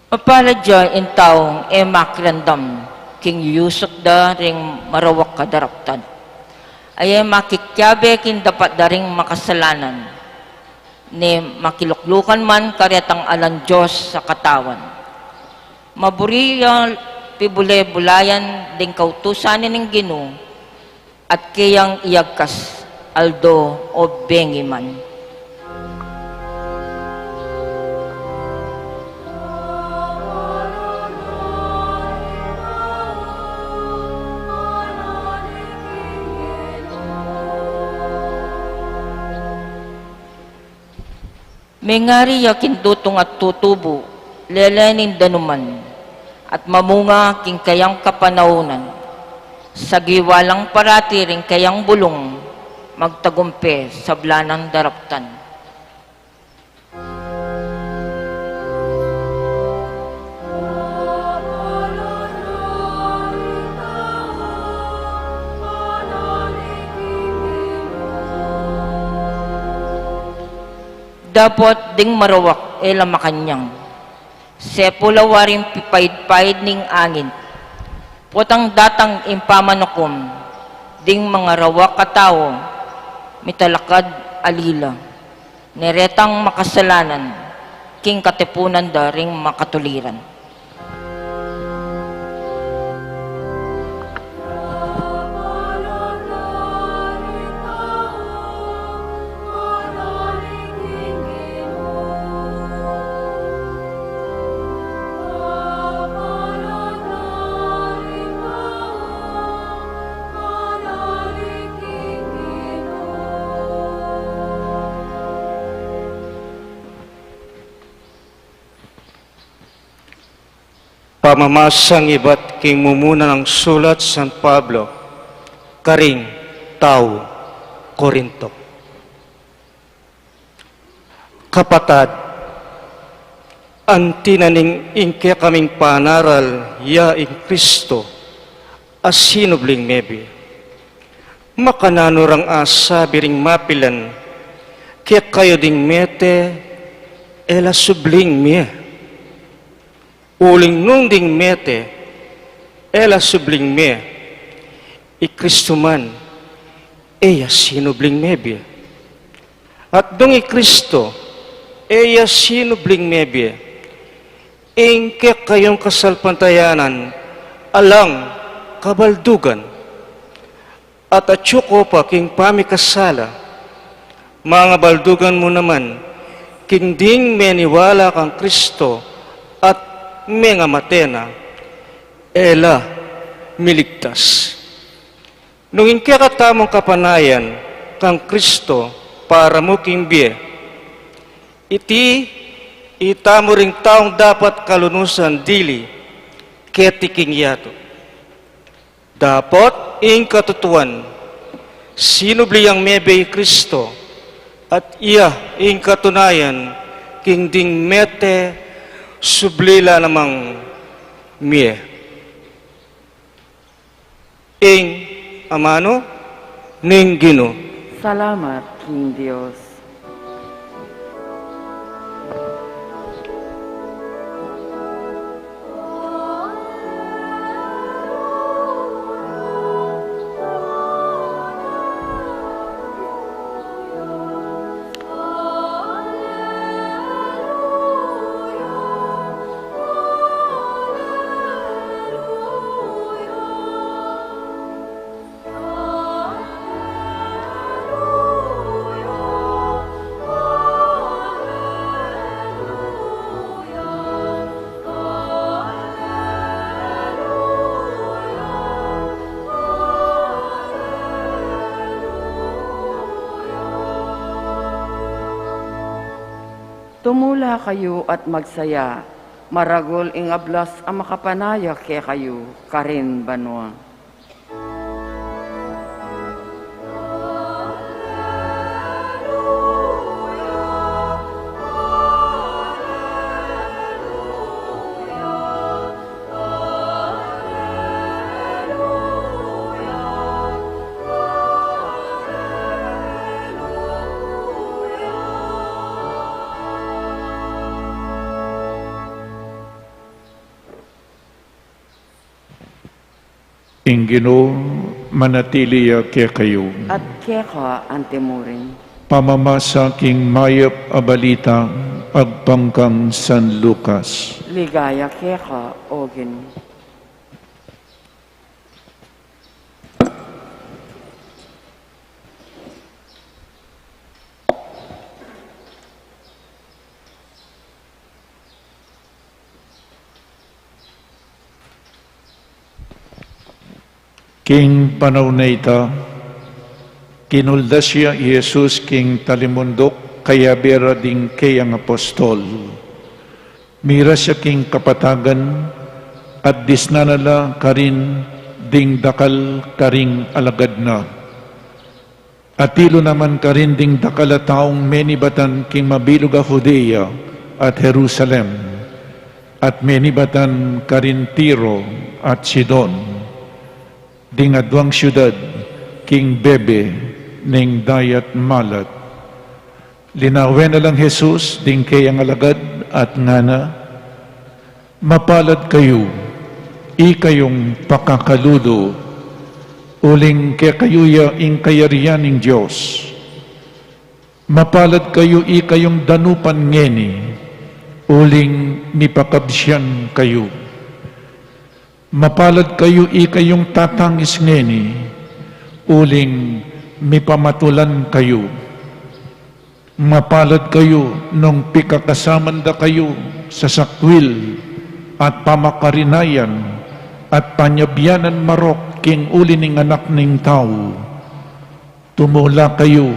Mapalad ya ing taung e makiramdam king yusuk da ring marawak a daraptan, a e makikiabe king dapat da ring makasalanan, ne makiluklukan man karetang alang Dios a katawan. Maburi ya pibule-bulayan ding kautusan ning Ginu, at keyang iyagkas aldo o bengi man. Mengari ya king dutung a tutubu lele ning danuman, at mamunga king kayang kapanaunan. Sagiwa lang parati ring kayang bulung, magtagumpe sabla nang daraptan. Dapot ding marawak e la makanyan, sepul a waring pipaid-paid ning angin. Potang datang ing pamanukum ding mangarawak a tau, mitalakad alila, ne retang makasalanan king katipunan da ring makatuliran. Pamamasang ibat king mumuna nang sulat San Pablo karing tau Corinto. Kapatad, anti na ning ing kekaming panaral ya ing Kristo a sinubling mebie. Makananu rang asabi ring mapilan kekayu ding mete e la subling mie? Uling nung ding mete e la subling mie, i Kristo man e ya sinubling mebie. At nung i Kristo e ya sinubling mebie, ing kekayung kasalpantayanan alang kabaldugan. At atyu ko pa king pamikasala, mangabaldugan mu naman king ding meniwala kang Kristo at mengamate na, e la miligtas. Nung ing kekatamung kapanayan kang Kristo para mu king bie, Iti itamu ring taung dapat kalunusan dili keti king yatu. Dapot ing katutuan, sinubli yang mie i Kristo, at iya ing katunayan king ding mete subli la namang mie. Ing amanu ning Ginu. Salamat king Dios. Tumula kayu at magsaya, maragul ing ablas a makapanaya kekayu karin banua. Ing Ginu manatili ya kekayu. At keka antimurin. Pamamasa king mayap a balita agpang kang San Lucas. Ligaya keka, O Ginu. King panaun a ita, kinuldas ya i Jesus king talimunduk kayabe ra ding keyang apostol. Miras ya king kapatagan at disnan na la karin ding dakal karing alagad na. Atilu naman karin ding dakal a taung menibatan king mabilug a Judea at Jerusalem, at menibatan karin Tiro at Sidon, ding aduang siudad king bebe ning dayat malat. Linawen na lang Jesus ding keyang alagad at ngana, "Mapalad kayu, ikayung pakakalulu, uling kekayu ya ing kayarian ning Dios. Mapalad kayu, ikayung danupan ngeni, uling mipakabsian kayu. Mapalad kayu, ikayung tatangis ngeni, uling mipamatulan kayu. Mapalad kayu nung pikakasaman da kayu sa sakwil at pamakarinayan at panyabianan marok king uli ning Anak ning Tau. Tumula kayu,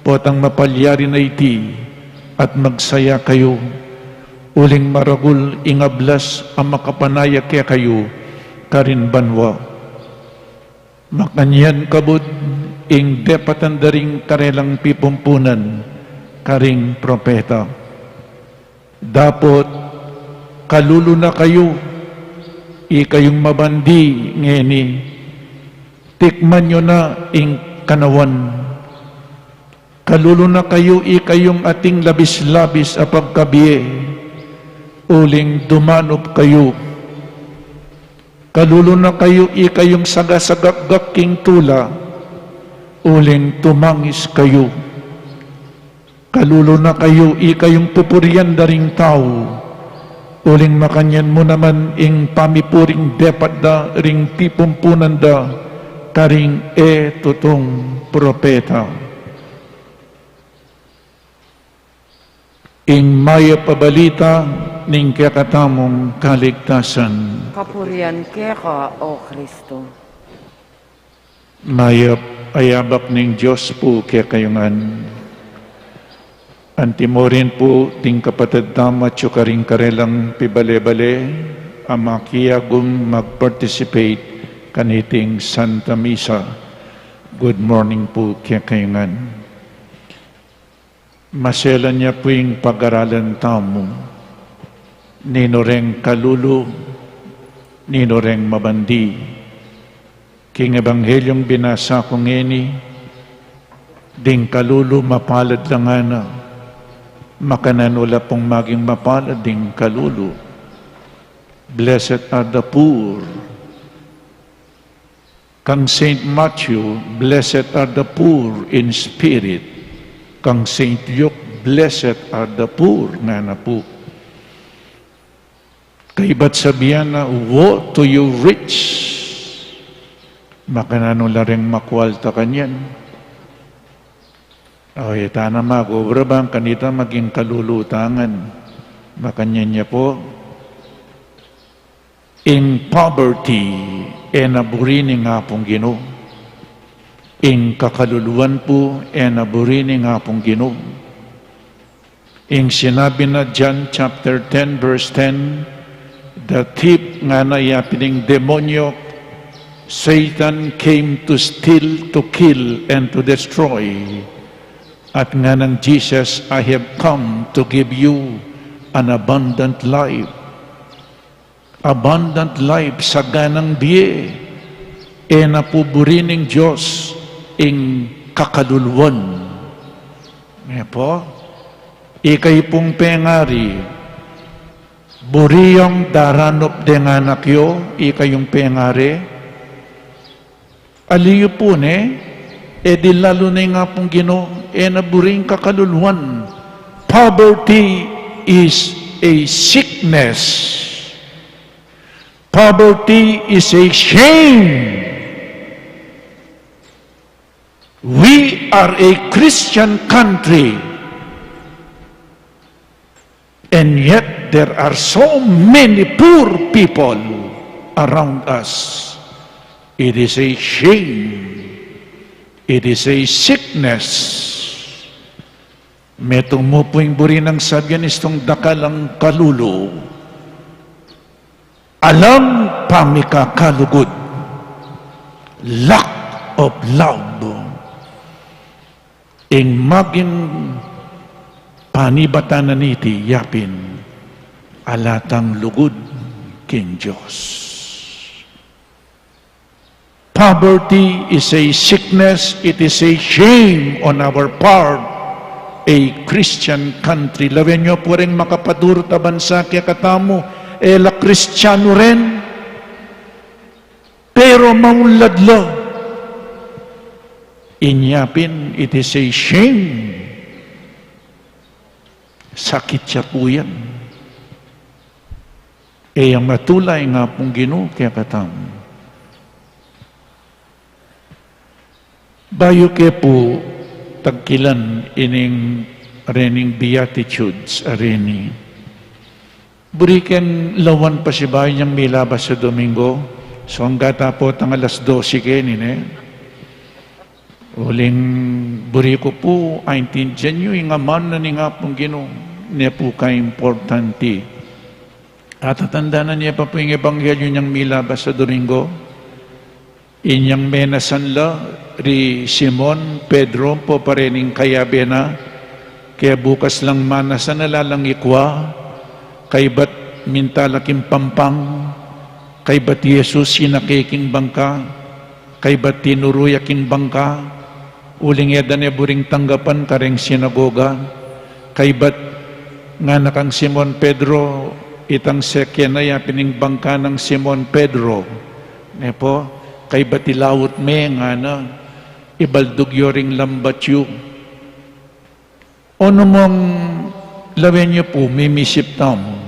potang mapalyari na iti, at magsaya kayu, uling maragul ing ablas a makapanaya kekayu karin banua." Makanyan kabud ing depatan da ring karelang pipumpunan karing propeta. Dapot kalulu na kayu, ikayung mabandi ngeni, tikman yu na ing kanawan. Kalulu na kayu, ikayung ating labis-labis a pagkabie, uling dumanup kayu. Kalulu na kayu, ikayung sagasagakgak king tula, uling tumangis kayu. Kalulu na kayu, ikayung pupurian da ring tau, uling makanyan mu naman ing pamipuring depat da ring pipumpunan da karing e tutung propeta. Ing mayap a balita ning kekatamung kaligtasan. Kapurian keka, O Kristo. Mayap a yabak ning Dios pu kekayu ngan. Antimo rin pu ding kapatad tamu atyu karing karelang pibale-bale a makiagum mag-participate kaniting Santa Misa. Good morning pu kekayu ngan. Maselan ya pu ing pag-aralan tamu, ninu reng kalulu, ninu reng mabandi. King Ebanghelyung binasa ku ngeni, ding kalulu mapalad la ngana, makananu la pung maging mapalad ding kalulu. Blessed are the poor. Kang Saint Matthew, "Blessed are the poor in spirit." Kang Saint Luke, "Blessed are the poor," ngana pu. Kaybat sabian na, "Woe to you rich." Makananu la reng makualta kanyan. O, e ta na magobra bang kanita maging kalulu ta ngan. Makanyan ya pu. Ing poverty, e na buri ning Apung Ginu. Ing kakaluluan pu, e na buri ning Apung Ginu. Ing sinabi na John chapter ten, verse ten, the thief ngana yapin ing demonyo, Satan came to steal, to kill, and to destroy. At nganang Jesus, "I have come to give you an abundant life." Abundant life, saganang bie. E na pu buri ning Dios ing kakaluluan. E pu, ikayu pung pengari, buri yang daranup deng anak yu, ikayung pengari. Ali yu pu ne, e di lalu na ing Apung Ginu, e na buri ing kakaluluan. Poverty is a sickness. Poverty is a shame. We are a Christian country. And yet there are so many poor people around us. It is a shame. It is a sickness. Metung mu pu ing buri nang sabian istung dakalang kalulu. Alang pamikakalugud. Lack of love. Ing maging panibatan na niti yapin, ala tang lugud king Dios. Poverty is a sickness, it is a shame on our part, a Christian country. Lawen yu pu reng makapadurut a bansa kekatamu, e la Kristiyanu ren. Pero maunlad la. Inya pin, it is a shame. Sakit ya pu yan. E yang matula ing Apung Ginu kekatamu. Bayu ke pu tagkilan ining rening Beatitudes a reni. Buri keng lawan pasibayu yang milabas a Domingo, so angga ta potang alas dose keni ne. Uling buri ku pu aintindian yu ing amanu na ning Apung Ginu, ne pu kaimportante. Atatandanan ye pa pu ing ebanghelyu yang milabas a Domingo. Inyang menasan la ri Simon Pedro, pu parening kayabe na, kaya bukas lang manasan na lalang ikwa, kaybat minta la king pampang, kaybat i Jesus sinake king bangka, kaybat tinuru ya king bangka, uling e da ne buring tanggapan kareng sinagoga, kaybat ngana kang Simon Pedro, itang seke na ya pin ing bangka nang Simon Pedro. Ne pu, kaybat ilaut me ngana, ibaldug yu ring lambat yu. Onu mung lawen yu pu, mimisip tamu.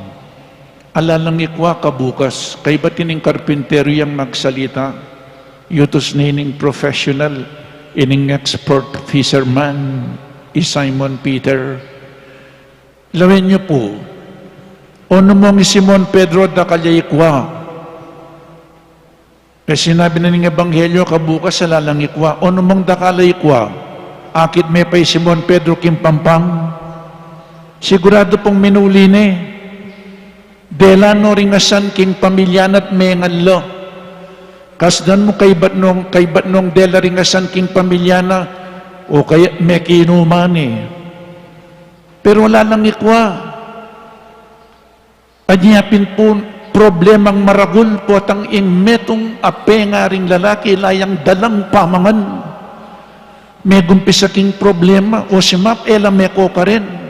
Ala lang ikwa kabukas, kaybat ining karpinteru yang magsalita, yutus ne ining professional, ining expert fisherman, i Simon Peter. Lawen yu pu, onu mung i Simon Pedro dakal ya ikwa. E sinabi na ning ebanghelyu kabukas ala lang ikwa. Onu mung dakal ya ikwa? Akit me pa i Simon Pedro king pampang. Siguradu pung minuli ne. Dela no ring asan king pamilya na at mengan la. Kasdan mu kaybat nong, kaybat nong dela ring asan king pamilya na, o kaya mekinuman ne. Pero ala lang ikwa. Anya pin pu problemang maragul, potang ing metung a pengaring lalaki, ila yang dalang pamangan. Megumpisa king problema, o simap, e la meko karen.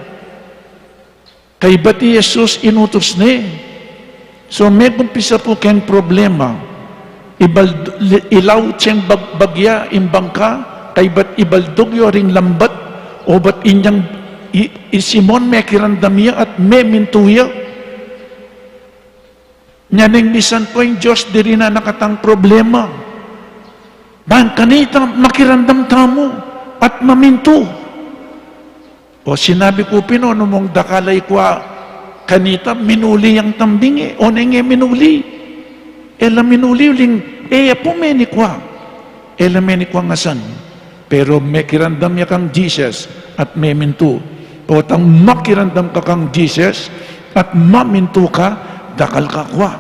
Kaybat i Jesus inutus ne. So, megumpisa pu keng problema. Ibal-, li-, ilaut yang bag-, bagya ing bangka, kaybat ibaldug ya ring lambat, obat inyang i, i Simon mekiramdam ya at memintu ya. Nya neng misan pu ing Dios dirinan na katang problema. Bang kanita makiramdam tamu at mamintu. O sinabi ku pin, o, nung dakal a ikwa kanita, minuli yang tambing e, o neng e minuli. E la minuli uling, e ya pu menikwa. E la menikwa ngasan. Pero mekiramdam ya kang Jesus at memintu. Potang makiramdam ka kang Jesus at mamintu ka, dakal ka kwa.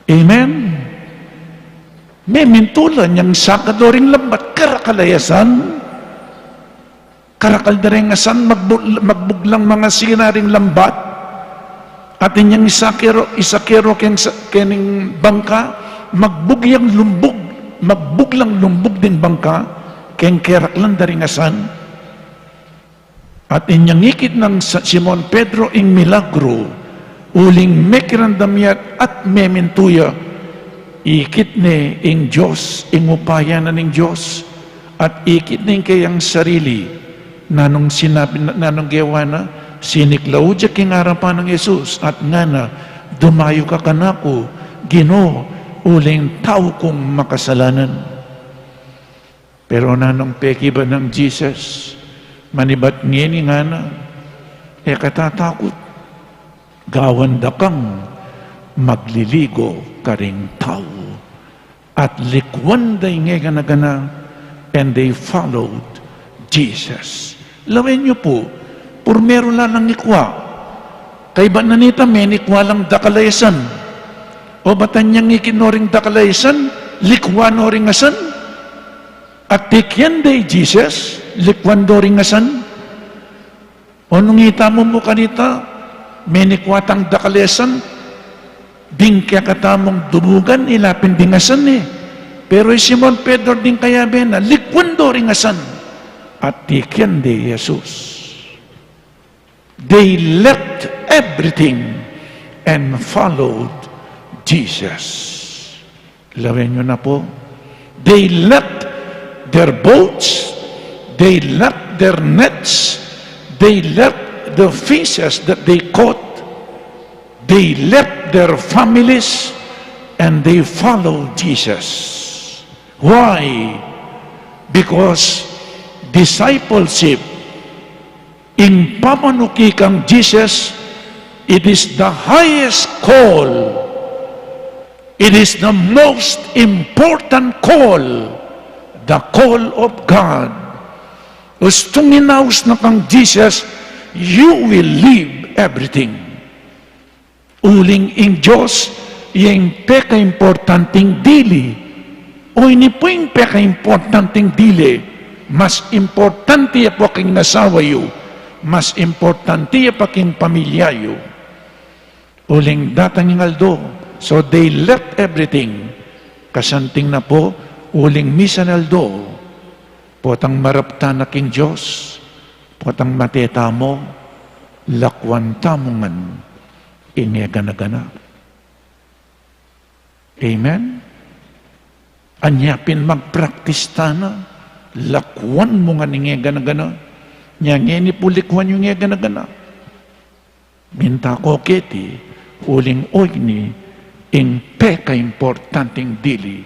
Amen? Memintu la, nyang sakad lo ring lambat, karakal a yasan. Karakal da ring asan, magbu-, magbuglang mangasina ring lambat. At inyang isakero, isakero keng sa-, kening bangka, magbug yang lumbug, magbuglang lumbug ding bangka, keng keraklan da ring asan. At inyang ikit nang Sa-, Simon Pedro ing milagru, uling mekiramdam ya at memintu ya, ikit ne ing Dios, ing upaya na ning Dios, at ikit ne ing keyang sarili. Nanung sinabi, nanung gewa na, siniklaud ya king arapan nang Jesus, at ngana, "Dumayu ka kanaku, Ginu, uling tau kung makasalanan." Pero nanung pekibat nang Jesus, manibat ngeni ngana, "E ka tatakut, gawan da kang magliligo karing tau." At likwan da ing e gana-gana, and they followed Jesus. Lawen yu pu, purmeru la lang ikwa. Kaybat na nita, menikwa lang dakal a yasan. O batan yang ikit no ring dakal a yasan, likwan no ring asan. At tikyan de i Jesus, likwan do ring asan. O nung ita mu mu kanita, menikwa tang dakal a yasan, ding kekatamung dubugan, ila pin ding asan e. Pero i Simon Pedro ding kayabe na, likwan do ring asan. At tikyan de i Jesus. They left everything and followed Jesus. Lawen yu na pu. They left their boats, they left their nets, they left the fishes that they caught, they left their families, and they followed Jesus. Why? Because discipleship, ing pamanuki kang Jesus, it is the highest call. It is the most important call, the call of God. Ustung inaus na kang Jesus, you will leave everything. Uling ing Dios, ya ing pekaimportanting dili. O ini pu ing pekaimportanting dili, mas importante ya pa king asawa yu, mas importante ya pa king pamilya yu. Uling datang ing aldo, so they left everything. Kasanting na pu, uling misan aldo, potang maraptan na king Dios, potang mate tamu, lakwan tamu ngan ing e gana-gana. Amen? Anya pin magpraktis tana, lakwan mu ngan ing e gana-gana. Nya ngeni pu likwan yu ing e gana-gana. Minta ko keti, uling o ini ing pekaimportanting dili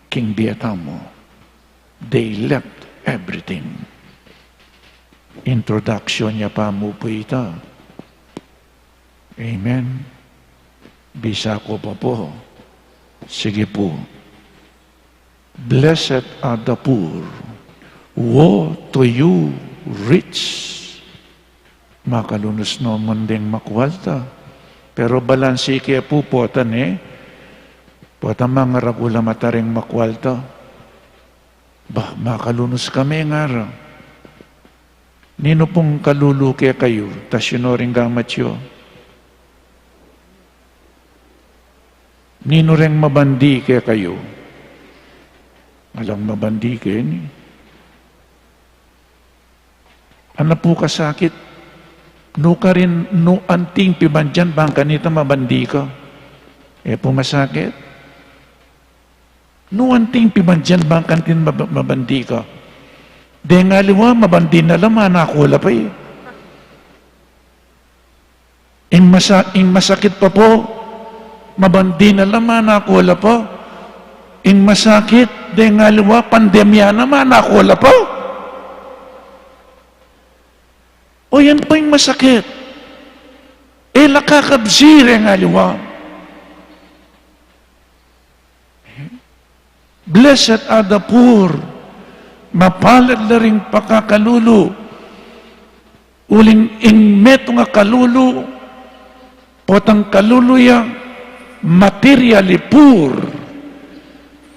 king bie tamu. They left everything. Introduction ya pa mu pu ita. Amen. Bisa ko pa pu. Sige pu. Blessed are the poor. Woe to you, rich. Makalunus no man deng makualta. Pero balansi ke pu, pota ne, pota mangaragul a mata reng makualta. Ba, makalunus kami ngara. Ninu pung kalulu kekayu, tasyun no ring gamat yu? Ninu reng mabandi kekayu? Alang mabandi keni. Ana pu kasakit? Nu karin, nu anting pibandian bang kanita mabandi ka? E pu masakit? Nu anting pibandian bang kanita mab-, mabandi ka? Deng aliwa, mabandi na la, manakula pa e. Ing masa-, ing masakit pa pu, mabandi na la, manakula pa. Ing masakit, deng aliwa, pandemya na, manakula pa. O yan pa ing masakit. E la kakabsi reng aliwa. Blessed are the poor. Mapalad la ring pakakalulu. Uling ing metung a kalulu, potang kalulu ya, materially poor.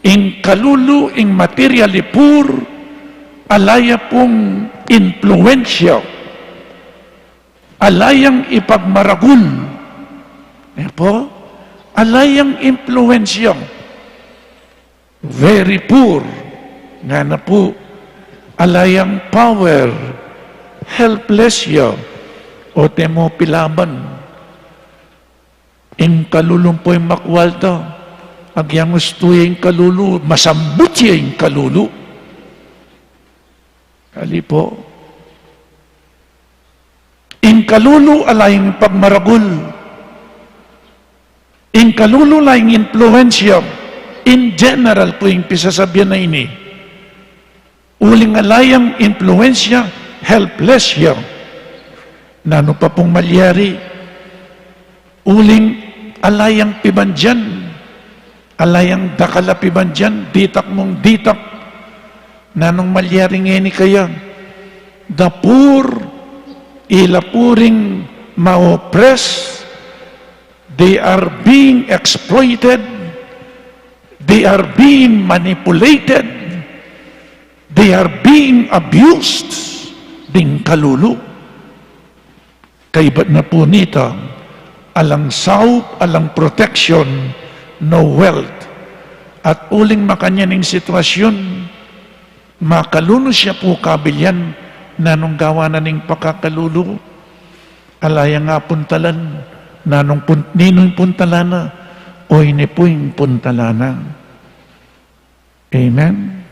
Ing kalulu, ing materially poor, ala ya pung impluensya, ala yang ipagmaragul. E pu? Ala yang impluensya. Very poor. Ngana pu, ala yang power, helpless ya, o temu pilaban. Ing kalulu pu ing makualta, agyang ustu ya ing kalulu, masambut ya ing kalulu. Ali pu. Ing kalulu ala yang pagmaragul. Ing kalulu ala yang impluensya. In general pu ing pisasabian a ini. Uling ala yang impluensya, helpless ya. Nanu pa pung malyari? Uling ala yang pibandian, ala yang dakal a pibandian, ditak mung ditak. Nanung malyari ngeni kaya? The poor, ila pu ring ma-oppress, they are being exploited, they are being manipulated, they are being abused ding kalulu. Kaybat na pu nita, alang saup, alang protection, no wealth. At uling makanyan ing sitwasyun, makalunus ya pu kabilyan, nanung gawa na ning pakakalulu? Ala yang apuntalan, nanung pun-, ninu ing puntalan na? O ini pu ing puntalan na. Amen.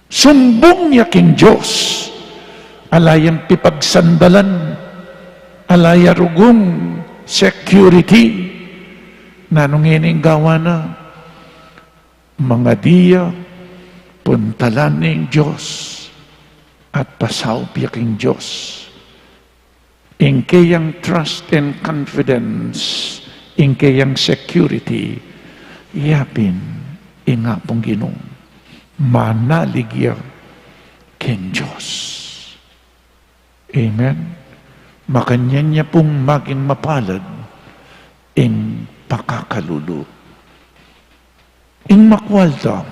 Sumbung ya king Dios, ala yang pipagsandalan, ala ya rugung security, nanung ini ing gawa na? Mangadi ya, puntalan ing Dios, at pasaup ya king Dios. Ing keyang trust and confidence, ing keyang security, yapin ing Apung Ginu. Manalig ya king Dios. Amen. Makanyan ya pung maging mapalad ing pakakalulu. Ing makwalta.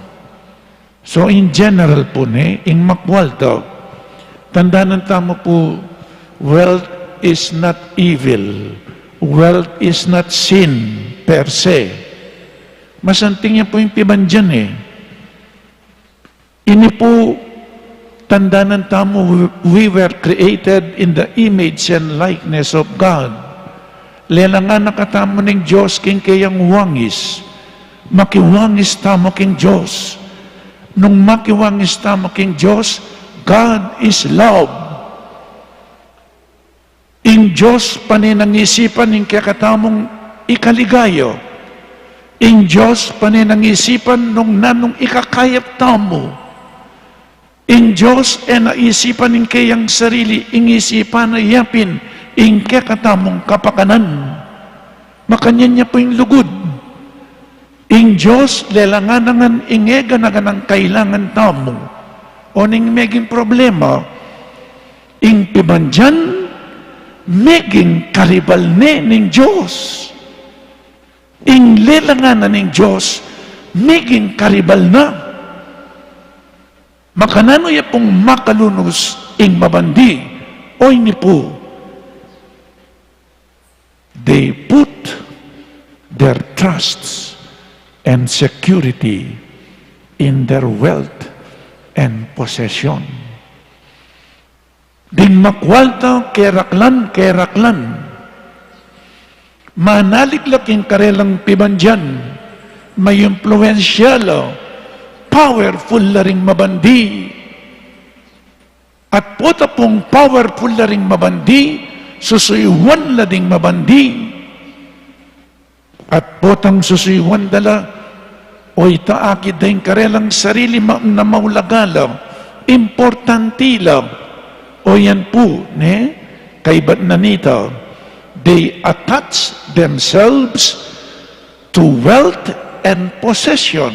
So, in general pu ne, ing makwalta. Tandanan tamu pu, wealth is not evil. Wealth is not sin per se. Masanting ya pu ing pibandian e. Ini pu, tandanan tamu, we, we were created in the image and likeness of God. Lelangan na katamu ning Dios king keyang wangis. Makiwangis tamu king Dios. Nung makiwangis tamu king Dios, God is love. Ing Dios pane nang isipan ing kekatamung ikaligaya. Ing Dios pane nang isipan nung nanung ikakayap tamu. Ing Dios e na isipan ing keyang sarili, ing isipan na yapin ing kekatamung kapakanan. Makanyan ya pu ing lugud. Ing Dios lelangan na ngan ing e gana-ganang kailangan tamu. O ning meging problema, ing pibandian, Meging karibal ne ning Dios. Ing lelangan na ning Dios, meging karibal na. Makananu ya pung makalunus ing mabandi? Oyni pu, they put their trusts and security in their wealth and possession. Ding makwalta, keraklan, keraklan. Manalig la king karelang pibandian, maimpluensia la, powerful la ring mabandi. At pota pung powerful la ring mabandi, susuyuan la ding mabandi. At potang susuyuan da la, o ita akit da ing karelang sarili ma-, na maulaga la, importanti la. O yan pu, ne? Kaybat na nita, they attach themselves to wealth and possession,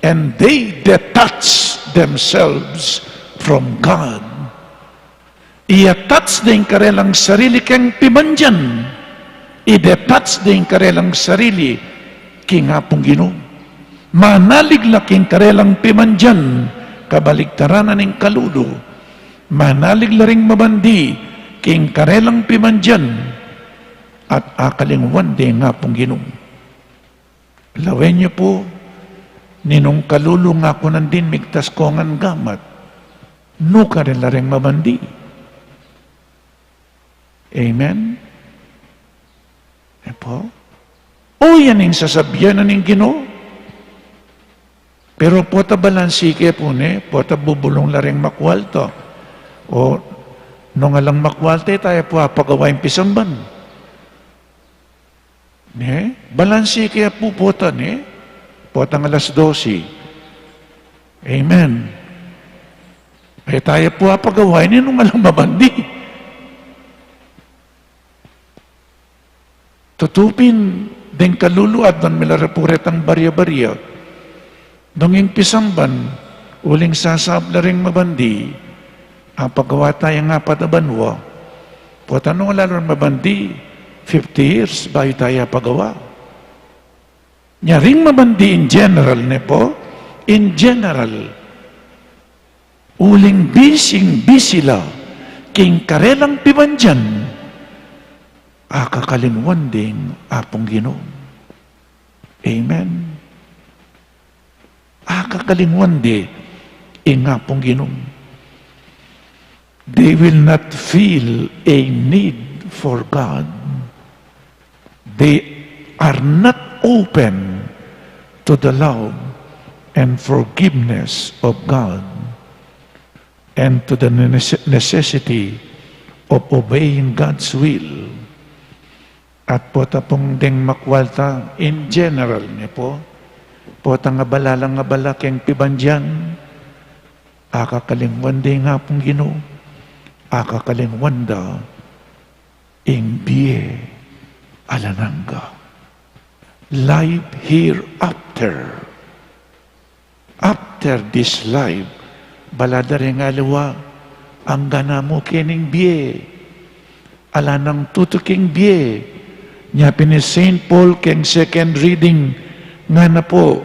and they detach themselves from God. I-attach da ing karelang sarili keng pibandian. I-detach da ing karelang sarili king Apung Ginu. Manalig la king karelang pibandian, kabaligtaran na ning kalulu. Manalig la ring mabandi king karelang pibandian, at akalingwan de ing Apung Ginu. Lawen yu pu, ninung kalulu nga ku nandin migtas kongan gamat, nukarin la ring mabandi. Amen? E pu? O yan ing sasabyan na ning Ginu. Pero pota balansi ke pu ne, pota bubulung la ring makwalta. O, nung alang makwalta, e taya pu apagawa ing pisamban. Ne? Balansi ke pu pota, ne? Potang alas dose. Amen. E taya pu apagawa ini nung alang mabandi. Tutu pin deng kalulu at ban mila repuretang baria-baria. Nung ing pisamban, uling sasabla ring mabandi, apagawa taya ing apat a banua. Pota nung lalu ring mabandi, fifty years, bayu taya apagawa. Nya ring mabandi in general, ne pu? In general. Uling bising-bisi la king karelang pibandian, akakalingwan ding Apung Ginu. Amen. Akakalingwan de ing Apung Ginu. They will not feel a need for God. They are not open to the love and forgiveness of God and to the nece-, necessity of obeying God's will. At pota pung deng makwalta in general, ne pu? Pota nga abala lang abala keng pibandian, akakalingwan de ing Apung Ginu, akakalingwan da ing bie alang angga. Life hereafter. After this life, bala da ring aliwa, angga na mu kening bie. Ala nang tutuking bie. Nya pin i Saint Paul keng second reading, ngana pu,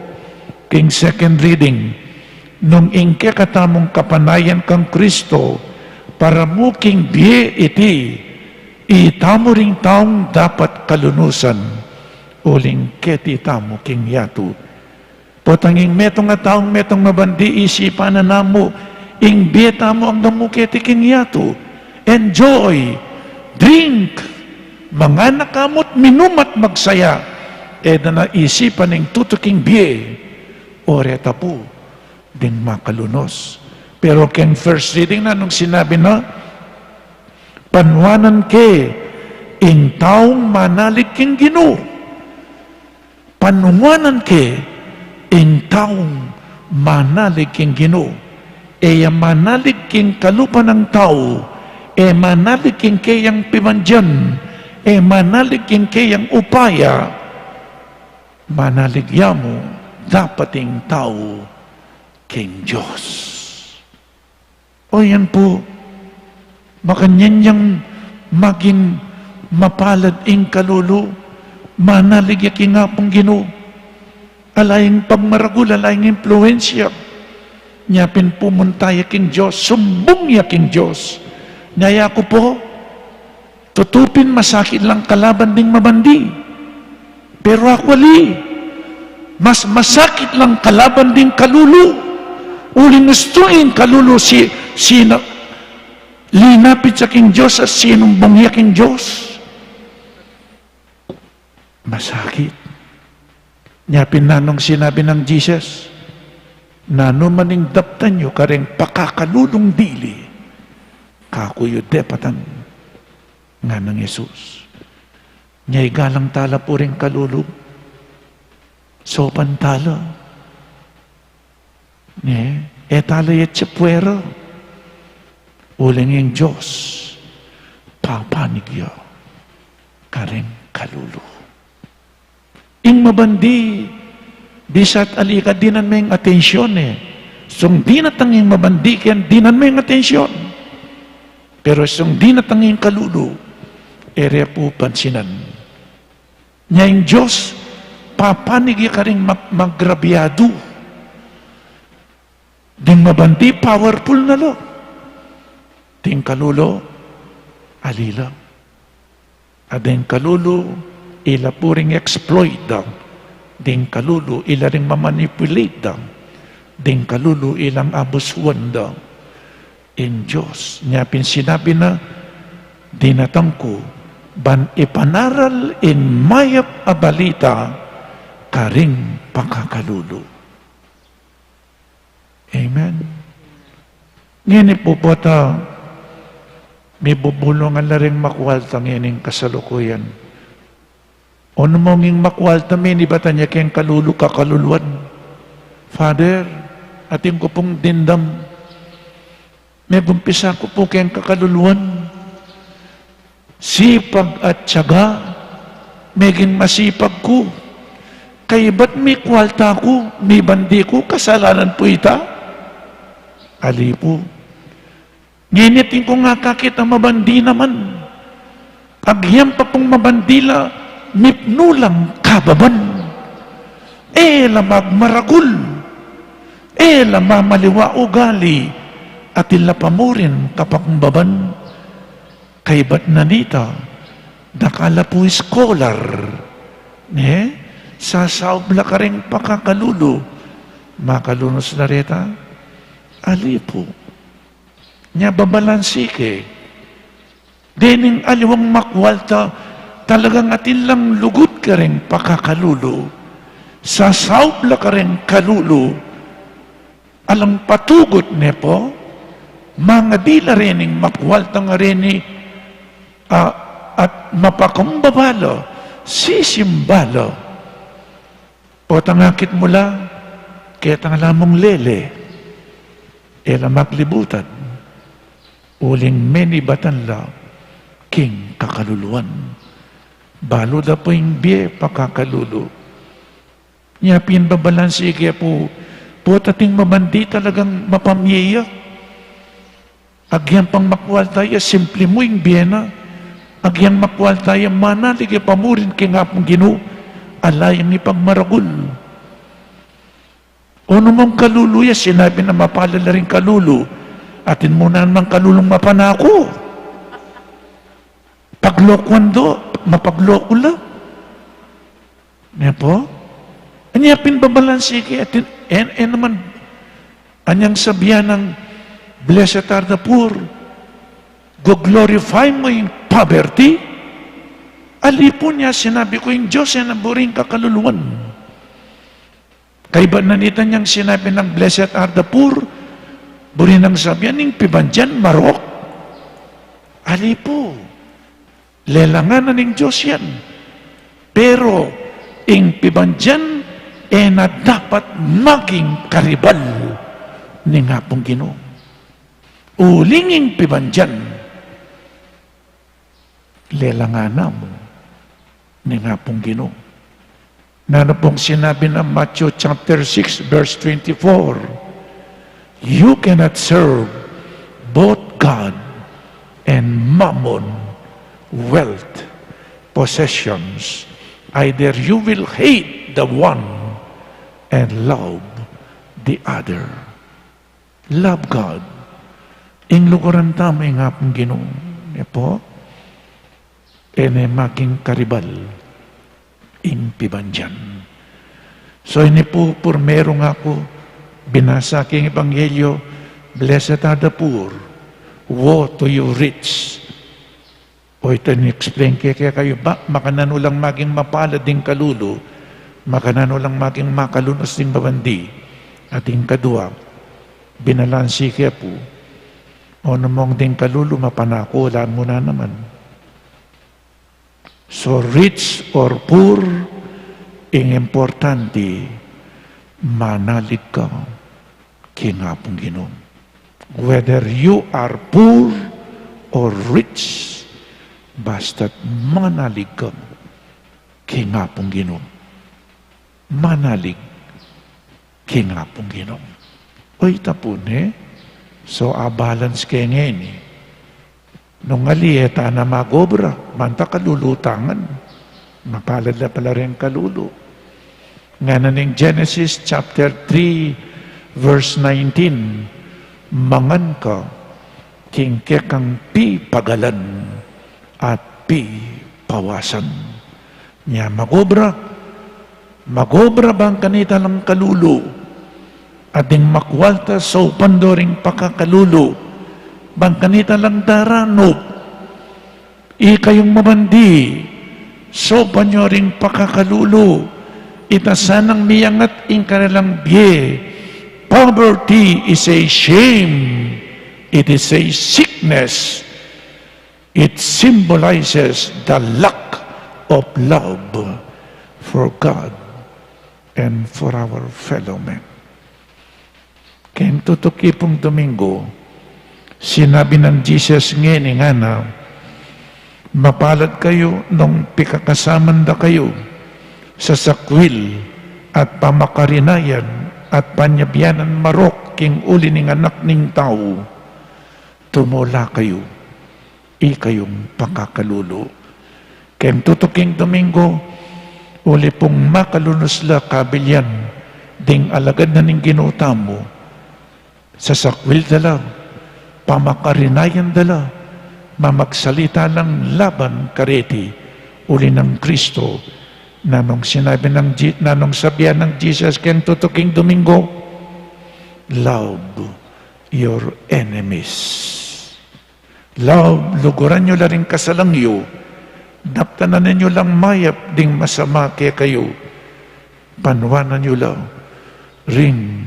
keng second reading, nung ing kekatamung kapanayan kang Kristo, para mu king bie iti, itamu ring taung dapat kalunusan, uling keti tamu king yatu. Potang ing metung a taung metung mabandi, isipan na namu ing bie tamu anggang mu keti king yatu. Enjoy, drink, mangan na kamu at minum at magsaya. E da na isipan ing tutuking bie, o reta pu ding makalunus. Pero keng first reading na nung sinabi na, panuanan ke ing taung manalig king Ginu. Panuanan ke ing taung manalig king Ginu. E ya manalig king kalupa nang tau, e manalig king keyang pimandian, e manalig king keyang upaya, manalig ya mu dapat ing tau king Dios. O yan pu, makanyan yang Maging mapalad ing kalulu, manalig ya king Apung Ginu. Ala ing pagmaragul, ala ing impluensya. Nya pin pumunta ya king Dios, sumbung ya king Dios. Nya ya ku pu, tutu pin masakit lang kalaban ding mabandi. Pero aku ali, mas masakit lang kalaban ding kalulu. Uling ustu ing kalulu si, sina, linapit ya king Dios at sinumbung ya king Dios. Masakit. Nya pin nanung sinabi nang Jesus, nanu man ing daptan yu karing pakakalulung dili, kaku yu depatan, nganang Jesus. Nya igalang tala pu ring kalulu. Sopan tala. Ne, e tala ya atsu puera. Uling ing Dios, papanig ya karing kalulu. Ing mabandi, bisa at ali ka dinan me ing atensyon e. Sung dinatang ing mabandi keng dinan me ing atensyon. Pero sung dinatang ing kalulu, e re pu pansinan. Nya ing Dios, papanig ya karing mag-, magrabyadu. Ding mabandi, powerful na la. Ding kalulu, ali la. A ding kalulu, ila pu ring exploit da. Ding kalulu, ila ring mamanipulate da. Ding kalulu, ilang abusuan da. Ing Dios, nya pin sinabi na, dinatang ku, ban ipanaral ing mayap a balita karing pakakalulu. Amen. Ngeni pu pota, mibubulungan la ring makwalta ngening kasalukuyan. O nu mung ing makwalta, menibatan ya keng kalulu, kakaluluan. Father, atin ku pung dimdam. Megumpisa ku pu keng kakaluluan. Sipag at tiyaga, meging masipag ku. Kaybat mikwalta ku, mibandi ku, kasalanan pu ita? Ali pu. Ngeni atin kung akakit a mabandi naman. Agyang pa pung mabandi la, mipnu lang kababan. E la magmaragul. E la mamaliwa ugali. Atin la pamurin kapagbaban. Kaybat na nita, dakal la pu scholar, ne? Sasaup la karing pakakalulu, makalunus la reta? Ali pu. Nya babalansi ke, dening aliwang makwalta, talagang atin lang lugud karing pakakalulu, sasaup la karing kalulu, alang patugut ne pu, mangadi la rening makwalta nga reni, a, at mapakumbaba la, sisimba la. Potang akit mu la, ketang la mung lele, e la maglibutan, uling menibatan la king kakaluluan. Balu da pu ing bie pakakalulu. Nya pin babalansi ke pu, pota ating mabandi talagang mapamie ya. Agyang pang makwalta ya, simple mu ing bie na. Agyang makwalta ya, manalig ya pamurin king Apung Ginu, ala yang ipagmaragul. O nu mung kalulu ya, sinabi na mapalad la ring kalulu, atin mu naman kalulung mapanaku. Paglokuan do, mapagloko la. Ne pu? Anya pin babalansi ke, atin, en, en naman, anyang sabian nang, "Blessed are the poor," go-glorify mu ing poverty? Ali pu, nya sinabi ku, ing Dios e na buri ing kakaluluan. Kaybat na nita, nyang sinabi nang, "Blessed are the poor," buri nang sabian ing pibandian marok? Ali pu. Lelangan na ning Dios yan. Pero ing pibandian e na dapat maging karibal ning Apung Ginu. Uling ing pibandian, lelangan na mu ning Apung Ginu. Nanu pung sinabi na Matthew chapter six, verse twenty-four, "You cannot serve both God and mammon." wealth, possessions. Either you will hate the one and love the other. Love God. Ing luguran tamu ing Apung Ginu. E pu? E ne maging karibal ing pibandian. So, ini pu, purmeru nga ku binasa king Ebanghelyo, "Blessed are the poor, woe to you rich." O ita, in-explain ke kekayu ba, makananu lang maging mapalad ding kalulu, makananu lang maging makalunus ding mabandi. At ing kadua, binalansi ke pu, o, namung ding kalulu, mapanaku, ala mu na naman. So, rich or poor, ing importante, manalig ka king Apung Ginu. Whether you are poor or rich, basta't manalig ka king Apung Ginu. Manalig king Apung Ginu. O, ita pu ne. So, a-balance ke ngeni. Nung ali, e ta na mag-obra, manta kalulu ta ngan. Mapalad la pala ring kalulu. Ngana ning Genesis chapter three, verse nineteen, "Mangan ka king kekang pipagalan at pipawasan." Nya mag-obra, mag-obra bang kanita lang kalulu, at ding makwalta saupan do ring pakakalulu, bang kanita lang daranup. Ikayung mabandi, saupan yu ring pakakalulu, ita sanang miyangat ing karelang bie. Poverty is a shame, it is a sickness. It symbolizes the lack of love for God and for our fellow men. Keng tutuki pung Domingo, sinabi nang Jesus ngeni, ngana, "Mapalad kayu nung pikakasaman da kayu sa sakwil at pamakarinayan at panyabianan marok king uli ning Anak ning Tau. Tumula kayu, ikayung pakakalulu." Keng tutuking Domingo, uli pung makalunus la kabilian ding alagad na ning Ginu tamu, sasakwil da la, pamakarinayan da la, mamagsalita lang laban kareti, uli nang Kristo. Nanung sinabi nang Je-, nanung sabian nang Jesus keng tutuking Domingo? "Love your enemies." Love, luguran yu la ring kasalang yu, daptan na yu lang mayap ding masama kekayu, panuanan yu la ring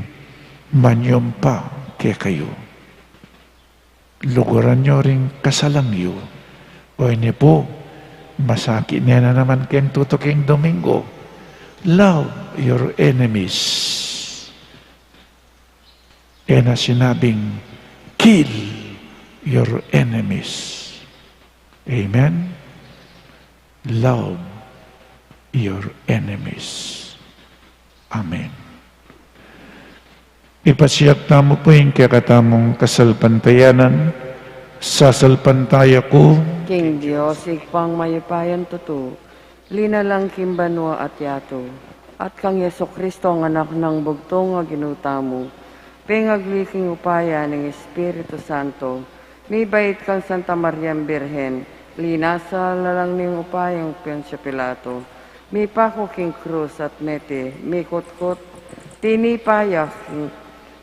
manyumpa kekayu. Luguran yu ring kasalang yu. O ini pu, masakit ne na naman keng tutuking Domingo. Love your enemies. E na sinabing, "Kill your enemies." Amen? Love your enemies. Amen. Ipasiag tamu pu ing kekatamung kasalpantayanan. Sasalpantaya ku king Dios, Ibpang mayupayang tutu, linalang king banua at yatu, at kang Jesucristo, a Anak nang bugtung a Ginu tamu, pengagli king upaya ning Espiritu Santo, mibait kang Santa Mariang Birhen, linasa lalang ning upayang Poncio Pilato, mipaku king krus at mete, mikutkut, tinipa ya king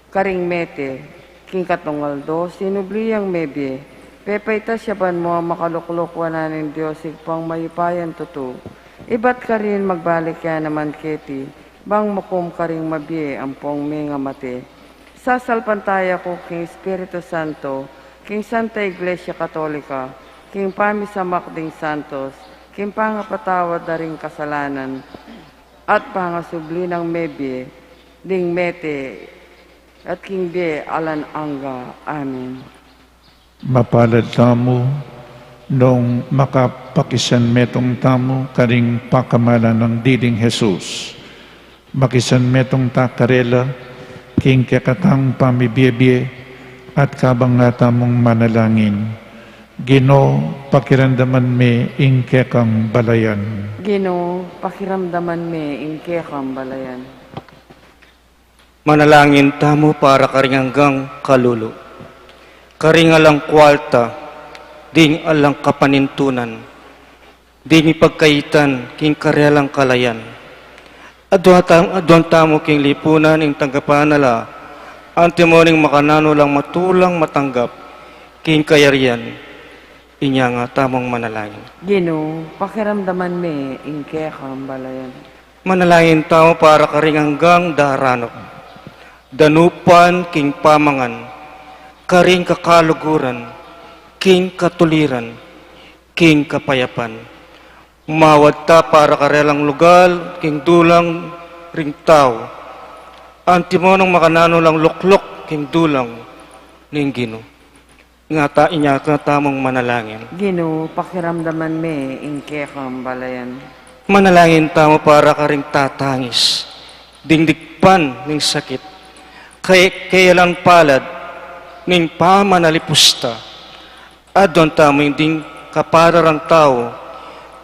karing mete, king katlung aldo sinubli yang mebie, pepaitas ya banua, makalukluk wanan ning Dios Ibpang mayupayang tutu. Ibat karin magbalik ya naman keti, bang mukum karing mabie ampong mengamate. Sasalpantaya ku king Espiritu Santo, king Santa Iglesia Katolika, king pamisamak ding santos, king pangapatawad da ring kasalanan, at pangasubli nang mebie ding mete, at king bie alang angga. Amen. Mapalad tamu nung makapakisanmetung tamu karing pakamalan nang diling Jesus. Makisanmetung ta karela king kekatang pamibie-bie at kabang nga tamung manalangin. Ginu, pakiramdaman me ing kekang balayan. Ginu, pakiramdaman me ing kekang balayan. Manalangin tamu para karing anggang kalulu, karing alang kualta, ding alang kapanintunan, ding mipagkaitan king karelang kalayan. Aduan tam-, aduan tamu king lipunan ing tanggapan na la, antimo ning makananu lang matulang matanggap king kayarian. Inya nga tamung manalangin. Ginu, pakiramdaman me ing kekang balayan. Manalangin tamu para karing anggang daranup, danupan king pamangan, karing kakaluguran, king katuliran, king kapayapan. Mawadta para karelang lugal king dulang ring tau, antimo nung makananu lang lukluk king dulang ning Ginu. Nga ta-, inya nga tamung manalangin. Ginu, pakiramdaman me ing kekang balayan. Manalangin tamu para karing tatangis, ding digpan ning sakit, kay-, kayalan palad ning pamanalipusta. Aduan tamu ing ding kapararang tau,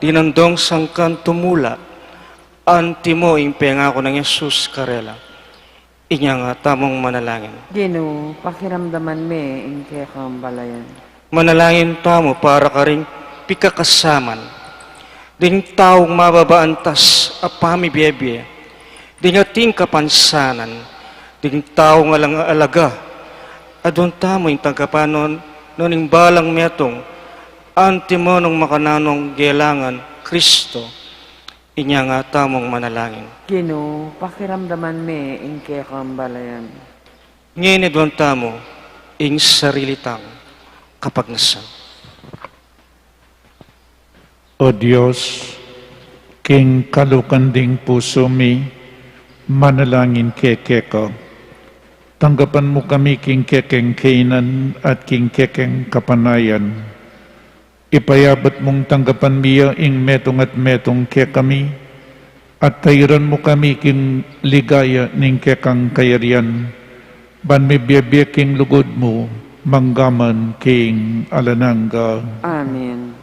dinandong sangkan tumula, antimo ing pengaku nang Jesus karela. Inya nga tamung manalangin. Ginu, pakiramdaman me ing kekang balayan. Manalangin tamu para karing pikakasaman, ding taung mababa antas a pamibiebie, ding ating kapansanan, ding taung alang alaga. Aduan tamu ing tanggapan no ning balang metung, antimo nung makananung gelangan Kristo. Inya nga tamung manalangin. Ginu, pakiramdaman me ing kekang balayan. Ngeni aduan tamu ing sarili tang kapagnasan. O Dios, king kalukan ding pusu mi, manalangin ke keka. Tanggapan mu kami king kekeng kainan at king kekeng kapanayan. Ipayabat mung tanggapan mi ya ing metung at metung kekami, at tayuran mu kami king ligaya ning kekang kayarian, ban mibiebie king lugud mu, manggaman king alang angga. Amen.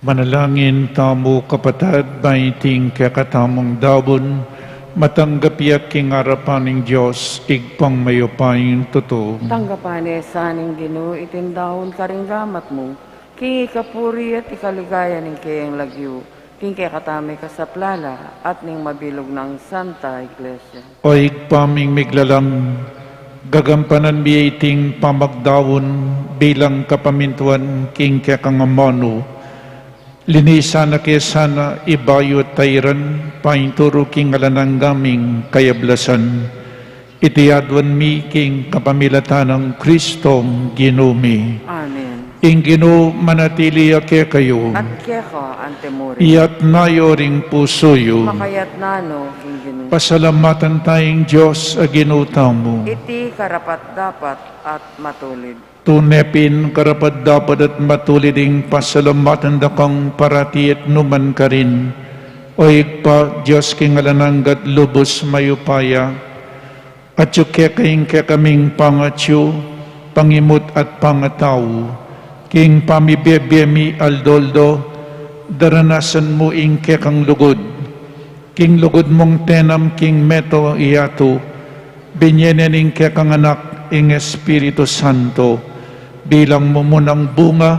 Manalangin tamu, kapatad, ban iting kekatamung daun Matanggap ya king arapan ning Dios, Ibpang mayupayang tutu. Tanggapan na sa ning Ginu iting daun karing gamat mu, king ikapuri at ikaligaya ning keyang lagyu, king kekatamung kasaplalan at ning mabilug nang Santa Iglesia. O Ibpa ming miglalang, gagampanan mi iting pamagdaun bilang kapamintuan king kekang amanu. Linisan na ke sana ibayu at tairan, painturu king alang angga ming kayablasan. Iti aduan mi king kapamilatan nang Kristong Ginu mi. Amen. Ing Ginu manatili ya kekayu. At keka antimurin. Iyatas yu ring pusu yu. Makayatas no king Ginu. Pasalamatan taya ing Dios a Ginu tamu. Iti karapat-dapat at matulid. Tune pin karapat-dapat at matulid ing pasalamatan da kang parati at nukarin man, O Ibpa, Dios king alang angga at lubus mayupaya. Atyu keka ing kekaming pangatyu, pangimut at pangatau, king pamibie-bie mi aldo-aldo, daranasan mu ing kekang lugud. King lugud mung tenam king meto yatu, binie ne ning kekang Anak ing Espiritu Santo, bilang mumunang bunga,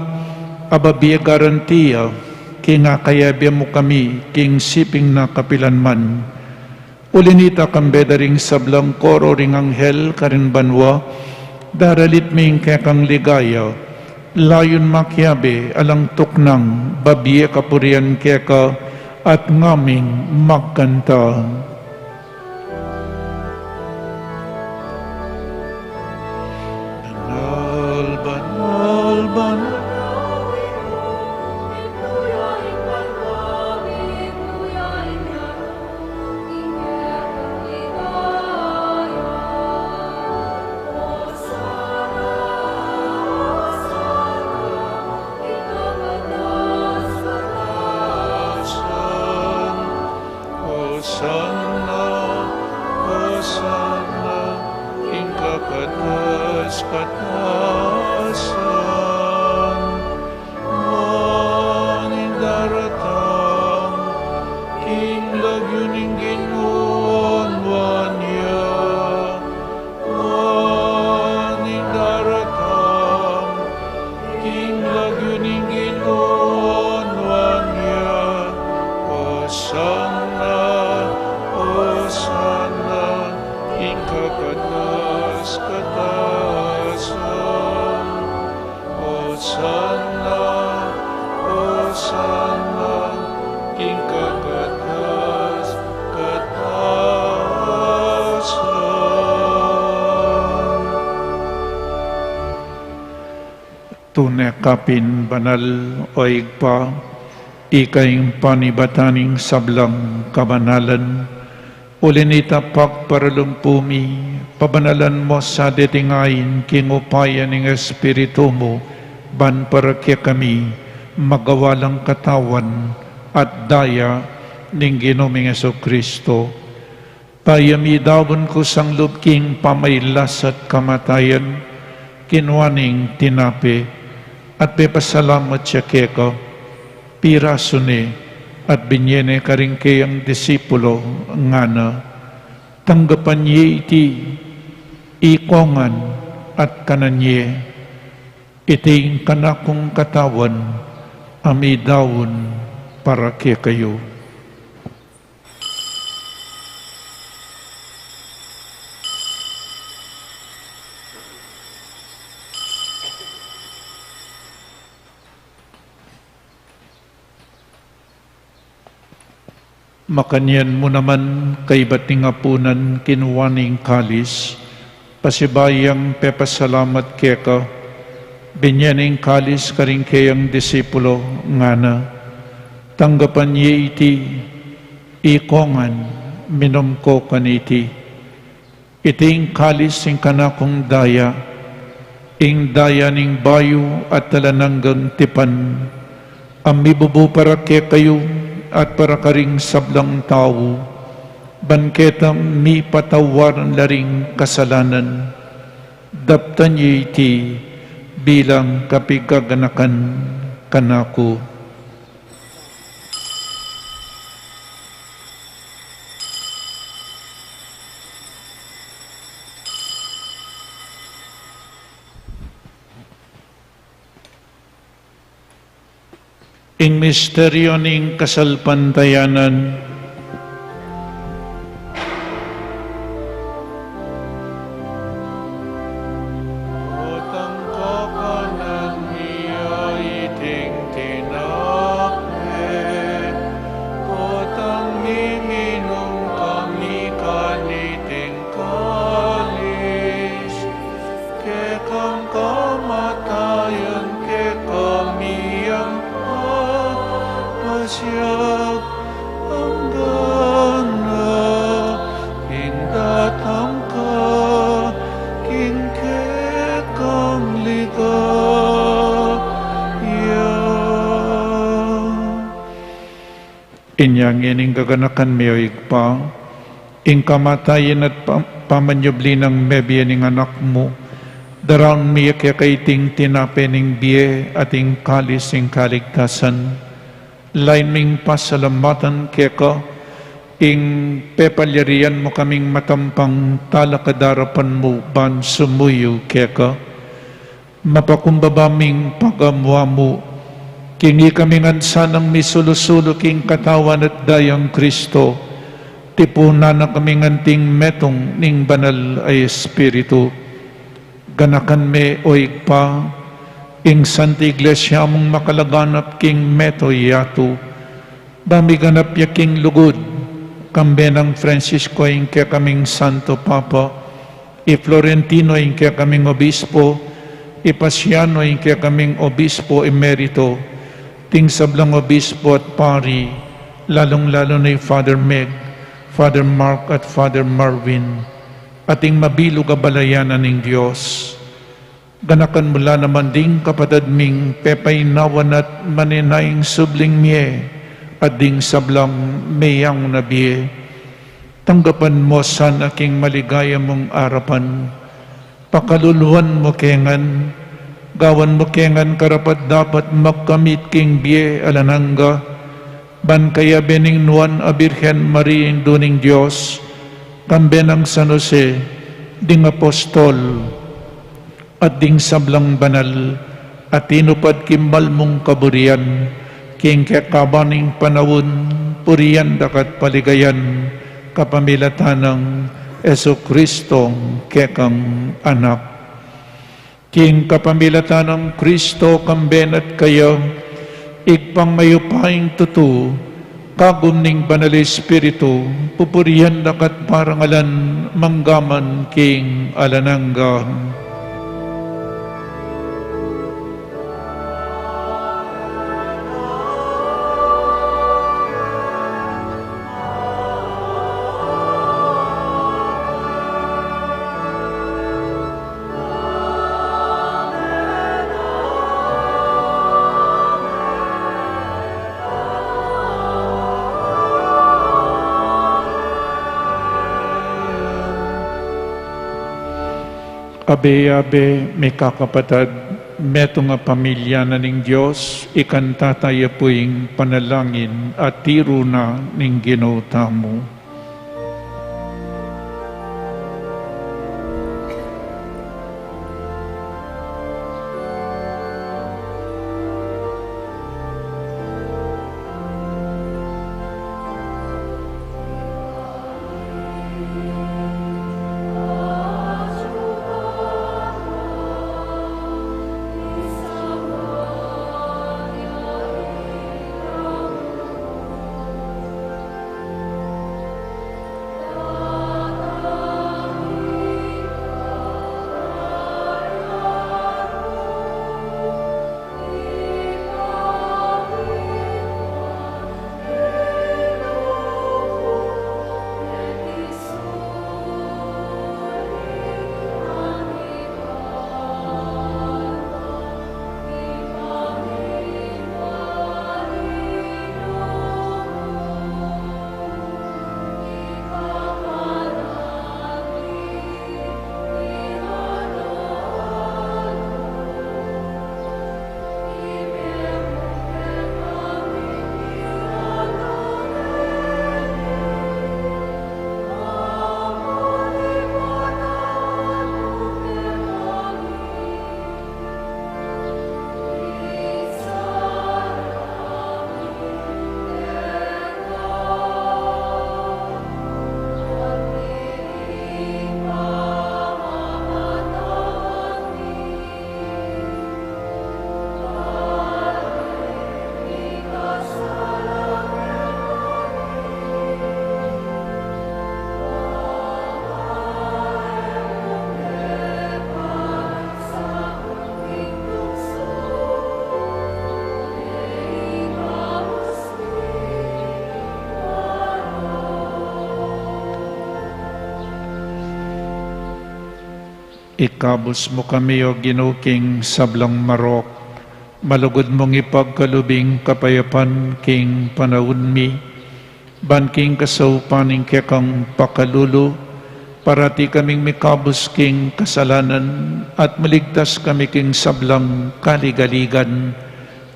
a babie garantia, king akayabe mu kami, king siping na kapilan man. Uli nita kambe da ring sablang koro ring anghel karin banua, daralit mi ing kekang ligaya, layun makiabe alang tuknang, babie kapurian keka, at ngaming magkanta. Banal, banal, banal. Hosanna, Hosanna, king kakatas-katasan. Nuan ing daratang king lagyu ning Ginu, nuan ya. Nuan ing daratang king lagyu ning Ginu, nuan ya. Hosanna, Hosanna, king kakatas-katasan. Hosanna, Hosanna, king kakatas-katasan. Tune ka pin banal, O Ibpa, ika ing panibatan ning sablang kabanalan. Uli nita pagparalumpu mi, pabanalan mu sa deting ain king upaya ning Espiritu mu, ban para kekami magawa lang katawan at daya ning Ginu ming Jesucristo. Payamidaun kusang lub king pamailas at kamatayan, kinua ne ing tinape, at pepasalamat ya keka, pirasu ne, at binie ne karing keyang disipulo, ngana: Tanggapan ye iti, ikongan, at kanan ye. Iti ing kanakung katawan, a midaun para kekayu. Makanyan mu naman, kaibat ning apunan, kinua ne ing kalis, pasibayu yang pepasalamat keka, binie ne ing kalis karing keyang disipulo, ngana: Tanggapan ye iti, ikongan, minum ko kaniti. Iti ing kalis ning kanakung daya, ing daya ning bayu at alang anggang tipan, a mibubu para kekayu at para karing sablang tau, ban keta mipatawaran la ring kasalanan. Daptan ye iti bilang kapigaganakan kanaku. Ing misteryo ning kasalpantayanan. Potang kakanan mi iting tinape, potang miminum kami kaniting kalis, kekang kamatayan kekami yang papasiag, anggana king datang ka king kekang ligaya. Inya ngening gaganakan mi, o Ibpa, ing kamatayan at pa-, pamanyubli nang mebie ning Anak mu, daraun mi keka iting tinape ning bie at ing kalis ning kaligtasan. Lain ming pasalamatan keka ing pepalyarian mu kaming matampang talakad king arapan mu ban sumuyu keka. Mapakumbaba ming pagamu-amu king ikami ngan sanang misulu-sulu king Katawan at Dayang Kristo, tipunan na kami ngan anting metung ning Banal a Espiritu. Ganakan me, o Ibpa, ing Santa Iglesia mung makalaganap king meto yatu, ba miganap ya king lugud, kambe nang Francisco ing kekaming Santo Papa, i Florentino ing kekaming Obispo, i Pasiano ing kekaming Obispo Emerito, ding sablang Obispo at Pari, lalung-lalu na i Father Meg, Father Mark at Father Marvin, at ing mabilug a balayan ning Dios. Ganakan mu la naman ding kapatad ming pepainawan at manenayang subling mie, at ding sablang meyang na bie. Tanggapan mu sana king maligaya mung arapan. Pakaluluan mu ke ngan, gawan mu ke ngan karapat-dapat magkamit king bie alang angga, ban kayabe ning Nuan a Birhen Maria, Indu ning Dios, kambe nang San Jose, ding apostol, at ding sablang banal a tinupad king mal mung kaburian, king kekaban ning panaun, purian da ka at paligayan, kapamilatan nang Jesucristo, kekang Anak. King kapamilatan nang Kristo, kambe na at kaya, Ibpang mayupayang tutu, kagum ning Banal Espiritu, pupurian da ka at parangalan, mangga man king alang angga. Abe-abe, mikakapatad, metung a pamilya na ning Dios, ikanta taya pu ing panalangin a tiru na ning Ginu tamu. Ikabus mu kami, O Ginu, king sablang marok, malugud mung ipagkalub ing kapayapan king panaun mi, ban king kasaupan ning kekang pakalulu, parati kaming mikabus king kasalanan at maligtas kami king sablang kaligaligan,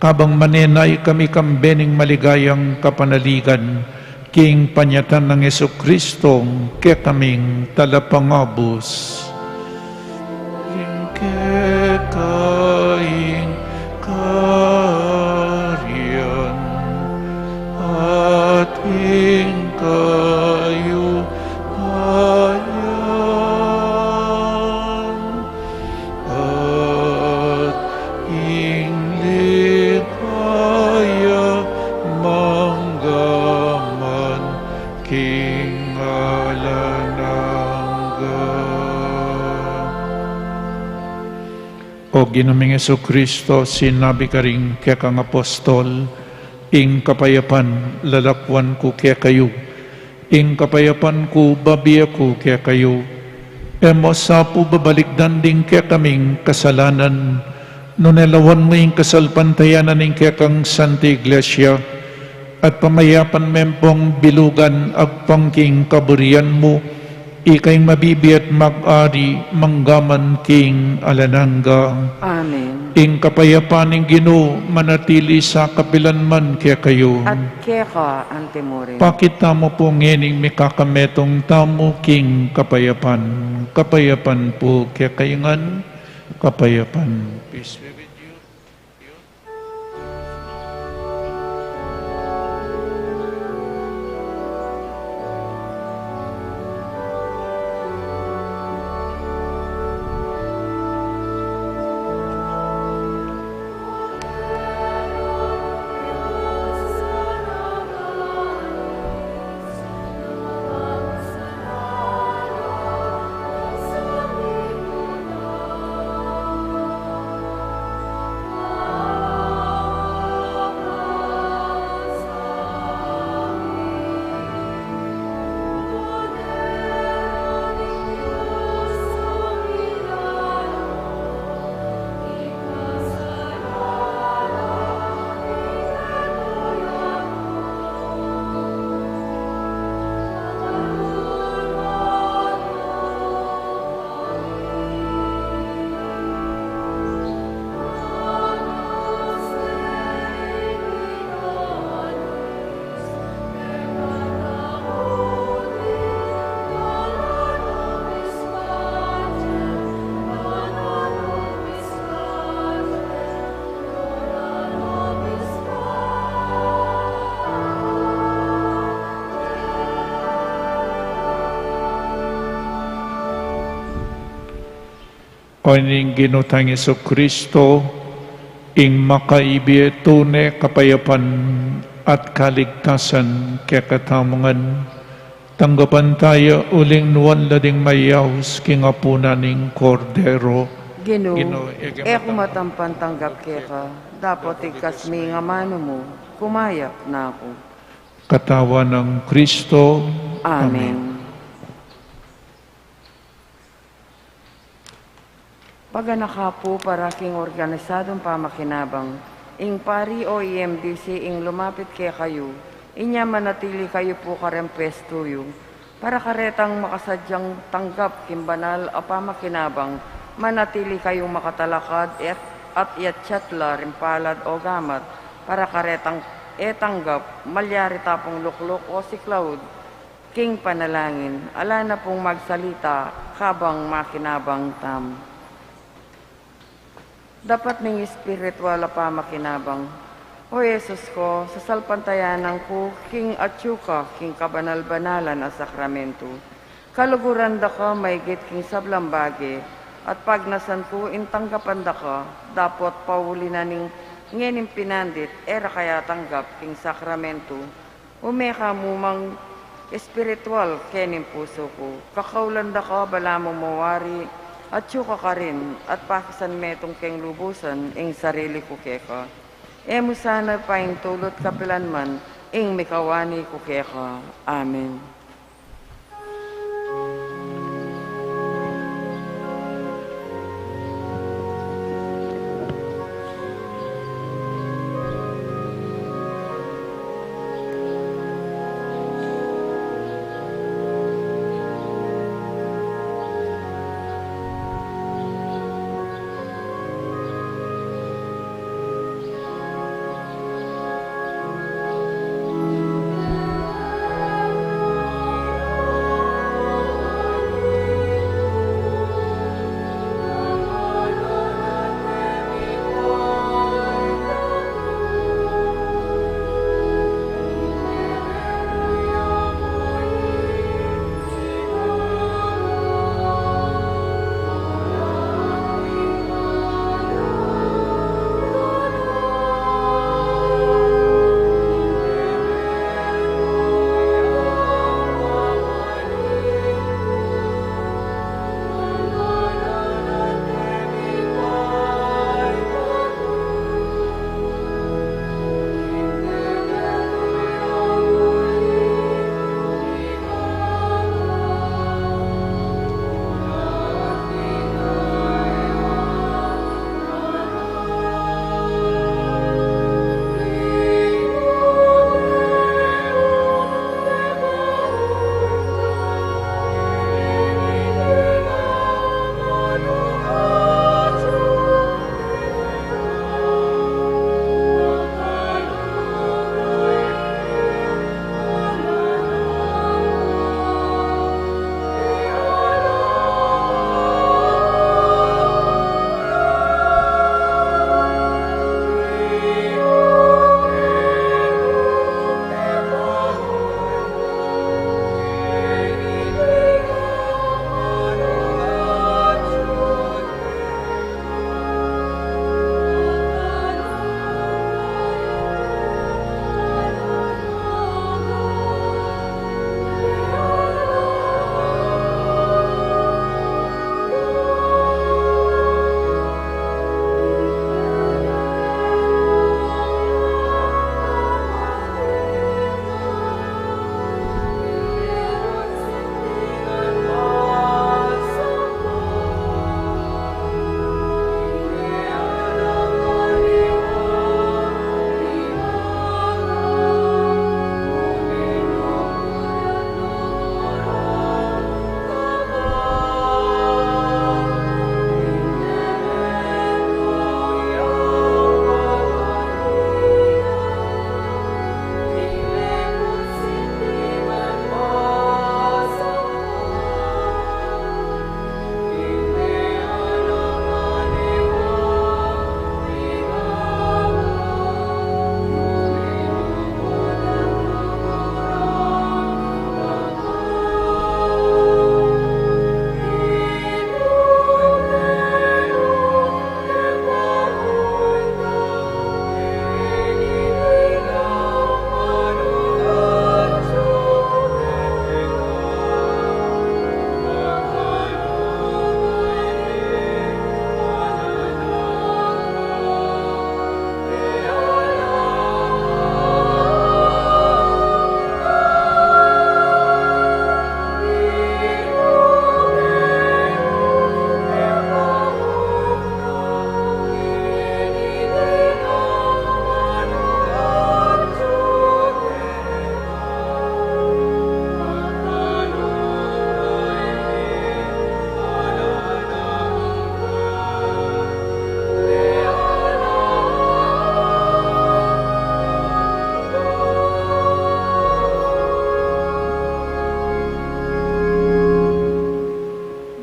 kabang manenaya kami kambe ning maligayang kapanaligan, king panyatang nang Jesucristo, kekaming Talapangabus. Ing keka ing kayarian, at ing kayupayan, at ing ligaya mangga man king alang angga. O Ginu ming Jesucristo, sinabi karing kekang apostol, ing kapayapan lalakwan ku kekayu, ing kapayapan ku babie ku kekayu. E mu sa pu babalikdan ding kekaming kasalanan, nune lawan mu ing kasalpantayanan ning kekang Santa Iglesia, at pamayapan me pung bilugan agpang king kaburian mu, ika ing mabibie at mag-ari mangga man king alang angga. Amen. Ing kapayapan ning Ginu manatili sa kapilan man kekayu. At keka antimurin. Pakit tamu pu ngening mikakametung tamu king kapayapan. Kapayapan pu kekayu ngan, kapayapan. Peace be with you. O ning Ginu tang Jesucristo, ing makaibie tune kapayapan at kaligtasan kekatamu ngan, tanggapan taya uling nuan la ding mayaus king apunan ning Kordero. Ginu, Ginu, e ku matampan tanggap keka, dapot igkas me ing amanu mu, kumayap na ku. Katawan nang Kristo. Amen. Amen. Paganaka pu para king organisadung pamakinabang, ing pari o E M D C ing lumapit kekayu, inya manatili kayu pu kareng pwestu yu, para karetang makasadyang tanggap king banal a pamakinabang, manatili kayung makatalakad at, at iatsat la ring palad o gamat, para karetang e tanggap, malyari ta pung lukluk o siklaud king panalangin, ala na pung magsalita kabang makinabang tamu. Dapat ning espiritual a pamakinabang. O Jesus ko, sasalpantayanan ku king atyu ka king kabanal-banalan a sakramentu. Kaluguran da ka maigit king sablang bage, at pagnasan ku ing tanggapan da ka, dapot pauli na ning ngening pinandit, e ra ka atanggap king sakramentu. Ume ka mu mang espiritual kening pusu ku. Kakaulan da ka balamu mo wari, atyu ka karin, at pakisan metung keng lubusan ing sarili ku keka. E mu sana paintulut kapilan man ing mikawani ku keka. Amen.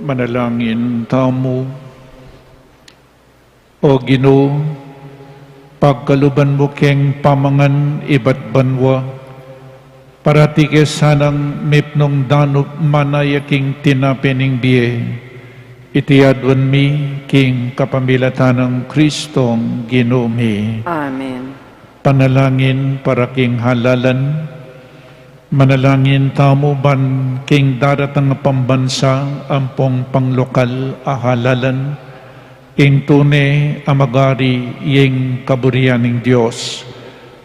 Manalangin tamu. O Ginu, pagkaluban mu keng pamangan ibat banua, parati ke sanang mipnung danup manaya king tinape ning bie. Iti aduan mi king kapamilatan nang Kristong Ginu mi. Amen. Panalangin para king halalan. Manalangin tamu ban king daratang a pambansa ampong panglokal a halalan, ing tune a magari ing kaburian ning Dios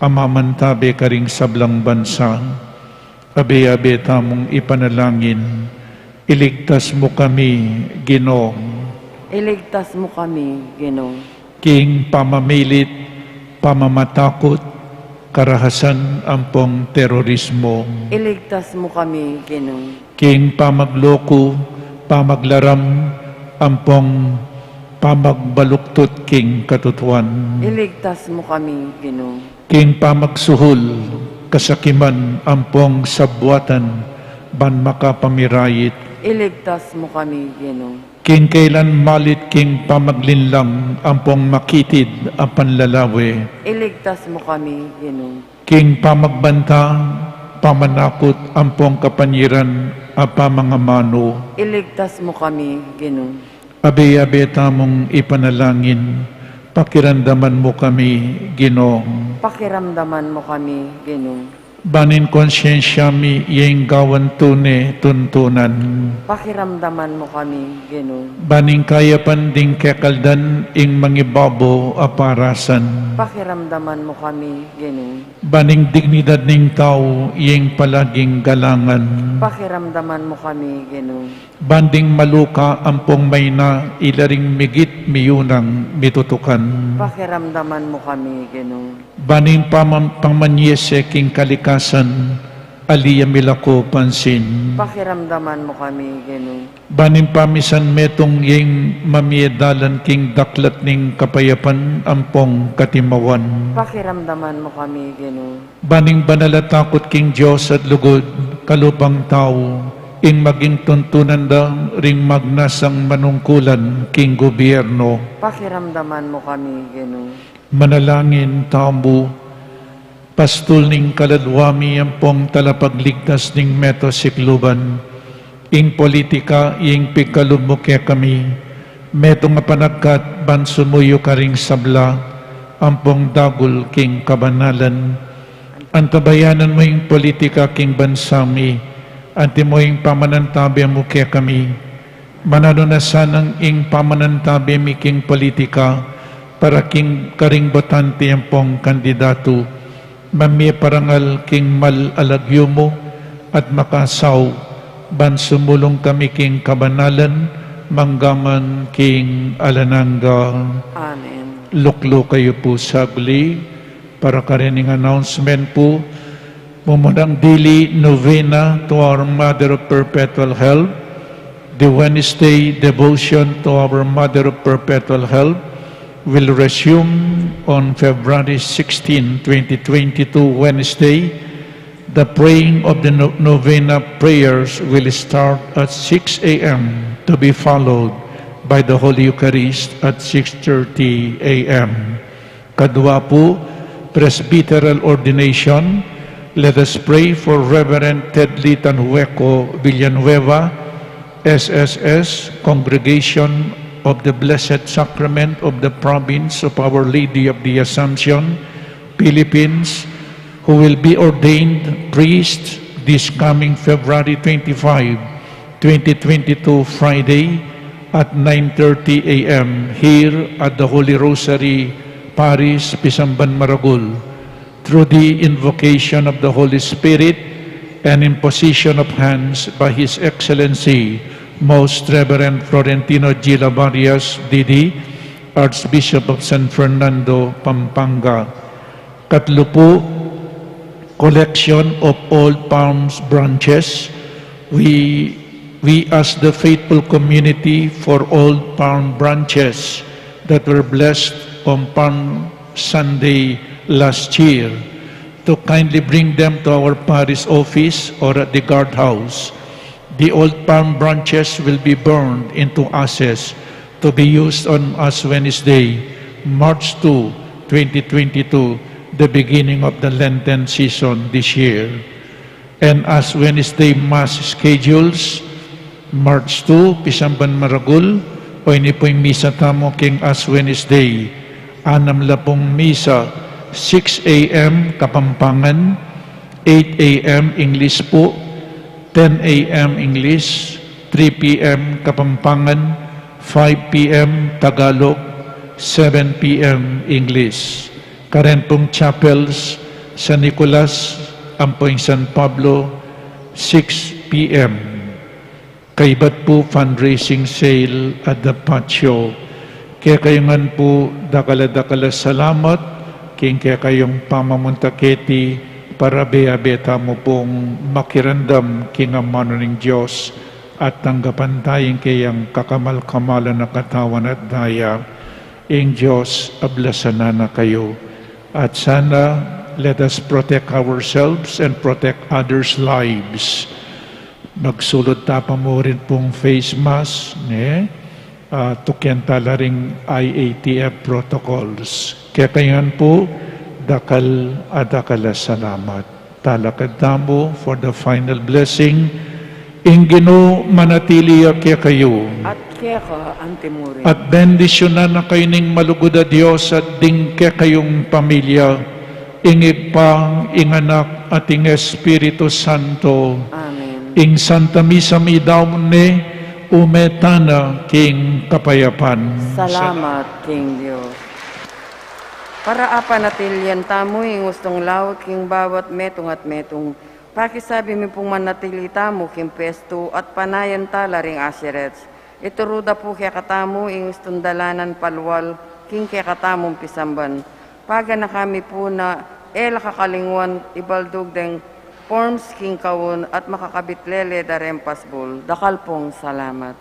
a mamantabe karing sablang bansa. Abe-abe tamung ipanalangin. Iligtas mu kami, Ginu. Iligtas mu kami, Ginu. King pamamilit, pamamatakut, karahasan ampong terorismo. Iligtas mu kami, Ginu. King pamagloku, pamaglaram, ampong pamagbaluktut king katutuan. Iligtas mu kami, Ginu. King pamagsuhul, kasakiman ampong sabuatan, ban makapamirayit. Iligtas mu kami, Ginu. King kailan malit king pamaglinlang ampong makitid a panlalawe. Iligtas mu kami, Ginu. King pamagbanta, pamanakut ampong kapanyiran a pamangamanu. Iligtas mu kami, Ginu. Abe-abe tamung ipanalangin, pakiramdaman mu kami, Ginu. Pakiramdaman mu kami, Ginu. Ban ing konsyensya mi ing gawan tune tuntunan. Pakiramdaman mu kami, Ginu. Ban ing kayapan ding kekaldan ing mangibabo a parasan. Pakiramdaman mu kami, Ginu. Ban ing dignidad ning tau ing palaging galangan. Pakiramdaman mu kami, Ginu. Ban ding maluka ampong maina ila ring migit miyunang mitutukan. Pakiramdaman mu kami, Ginu. Ban ing pamam-, pamanyese king kalikasan, ali ya milako pansin. Pakiramdaman mu kami, Ginu. Ban ing pamisan metung ing mamie dalan king daklat ning kapayapan ampong katimawan. Pakiramdaman mu kami, Ginu. Ban ing banal a takut king Dios at lugud, kalupang tau, ing maging tuntunan da ring magnasang manungkulan king gobyerno. Pakiramdaman mu kami, Ginu. Manalangin tamu. Pastul ning kaladua mi ampong talapagligtas ning meto sikluban. Ing politika, ing pigkalub mu kekami, metung a panagkat ban sumuyu karing sabla ampong dagul king kabanalan. Antabayanan mu ing politika king bansa mi, antimo ing pamanantabe mu kekami. Mananu na sanang ing pamanantabe mi king politika para king karing botante ampong kandidatu. Mamie parangal king mal a lagyu mu at makasaup ban sumulung kami king kabanalan manggaman king alang angga. Amen. Lukluk kayu pu saglit para karing announcement pu. Mumunang dili, novena to our Mother of Perpetual Help. The Wednesday devotion to our Mother of Perpetual Help will resume on February sixteen, twenty twenty-two, Wednesday. The praying of the no-, novena prayers will start at six a m, to be followed by the Holy Eucharist at six thirty a m. Kadua pu, presbyteral ordination. Let us pray for Reverend Tedley Tanhueco Villanueva, S S S, Congregation of the Blessed Sacrament of the Province of Our Lady of the Assumption, Philippines, who will be ordained priest this coming February twenty-five, twenty twenty-two, Friday, at nine thirty a m here at the Holy Rosary Parish, Pisamban, Maragul, through the invocation of the Holy Spirit and imposition of hands by His Excellency Most Reverend Florentino G. Lavarias, D D, Archbishop of San Fernando, Pampanga. Katlu pu, collection of old palm branches. We, we ask the faithful community for old palm branches that were blessed on Palm Sunday last year to kindly bring them to our parish office or at the guardhouse. The old palm branches will be burned into ashes to be used on Ash Wednesday, March two, twenty twenty-two, the beginning of the Lenten season this year. And Ash Wednesday Mass schedules, March two, pisamban maragul, o ini pu ing misa tamu king Ash Wednesday. Anam la pung misa, six a.m. Kapampangan, eight a.m. English pu, ten a.m. English, three p.m. Kapampangan, five p.m. Tagalog, seven p.m. English. Karen pung chapels, San Nicolas, ampo ing San Pablo, six p.m. Kaybat pu fundraising sale at the patio. Kekayu ngan pu, dakal a dakal a salamat king kekayung pamamunta keti, para abe-abe tamu pung makiramdam king amanu ning Dios at tanggapan taya ing kayang kakamal-kamalan a katawan at daya. Ing Dios ablasan na kayu. At sana, let us protect ourselves and protect others' lives. Magsulud ta pa mu rin pung face mask, ne? Ah, tukian ta la ring I A T F protocols. Kekayu ngan pu, dakal a dakal a salamat. Talakad tamu for the final blessing. Ing Ginu manatili ya kekayu. At keka antimurin. At bendisyunan na kayu ning malugud a Dios at ding kekayung pamilya, ing Ibpa, ing Anak, at ing Espiritu Santo. Amen. Ing Santa Misa midaun ne, ume tana king kapayapan. Salamat king Dios. Para apanatilian tamu ing ustung laut king bawat metung at metung, pakisabi mi pung manatili tamu king pwestu at panayan tala ring asirets. Ituru da pu kekatamu ing ustung dalanan palual king kekatamung pisamban. Paganaka mi pu na e la kakalingwan ibaldug deng forms king kaun at makakabit lele da reng pasbul. Dakal pung salamat.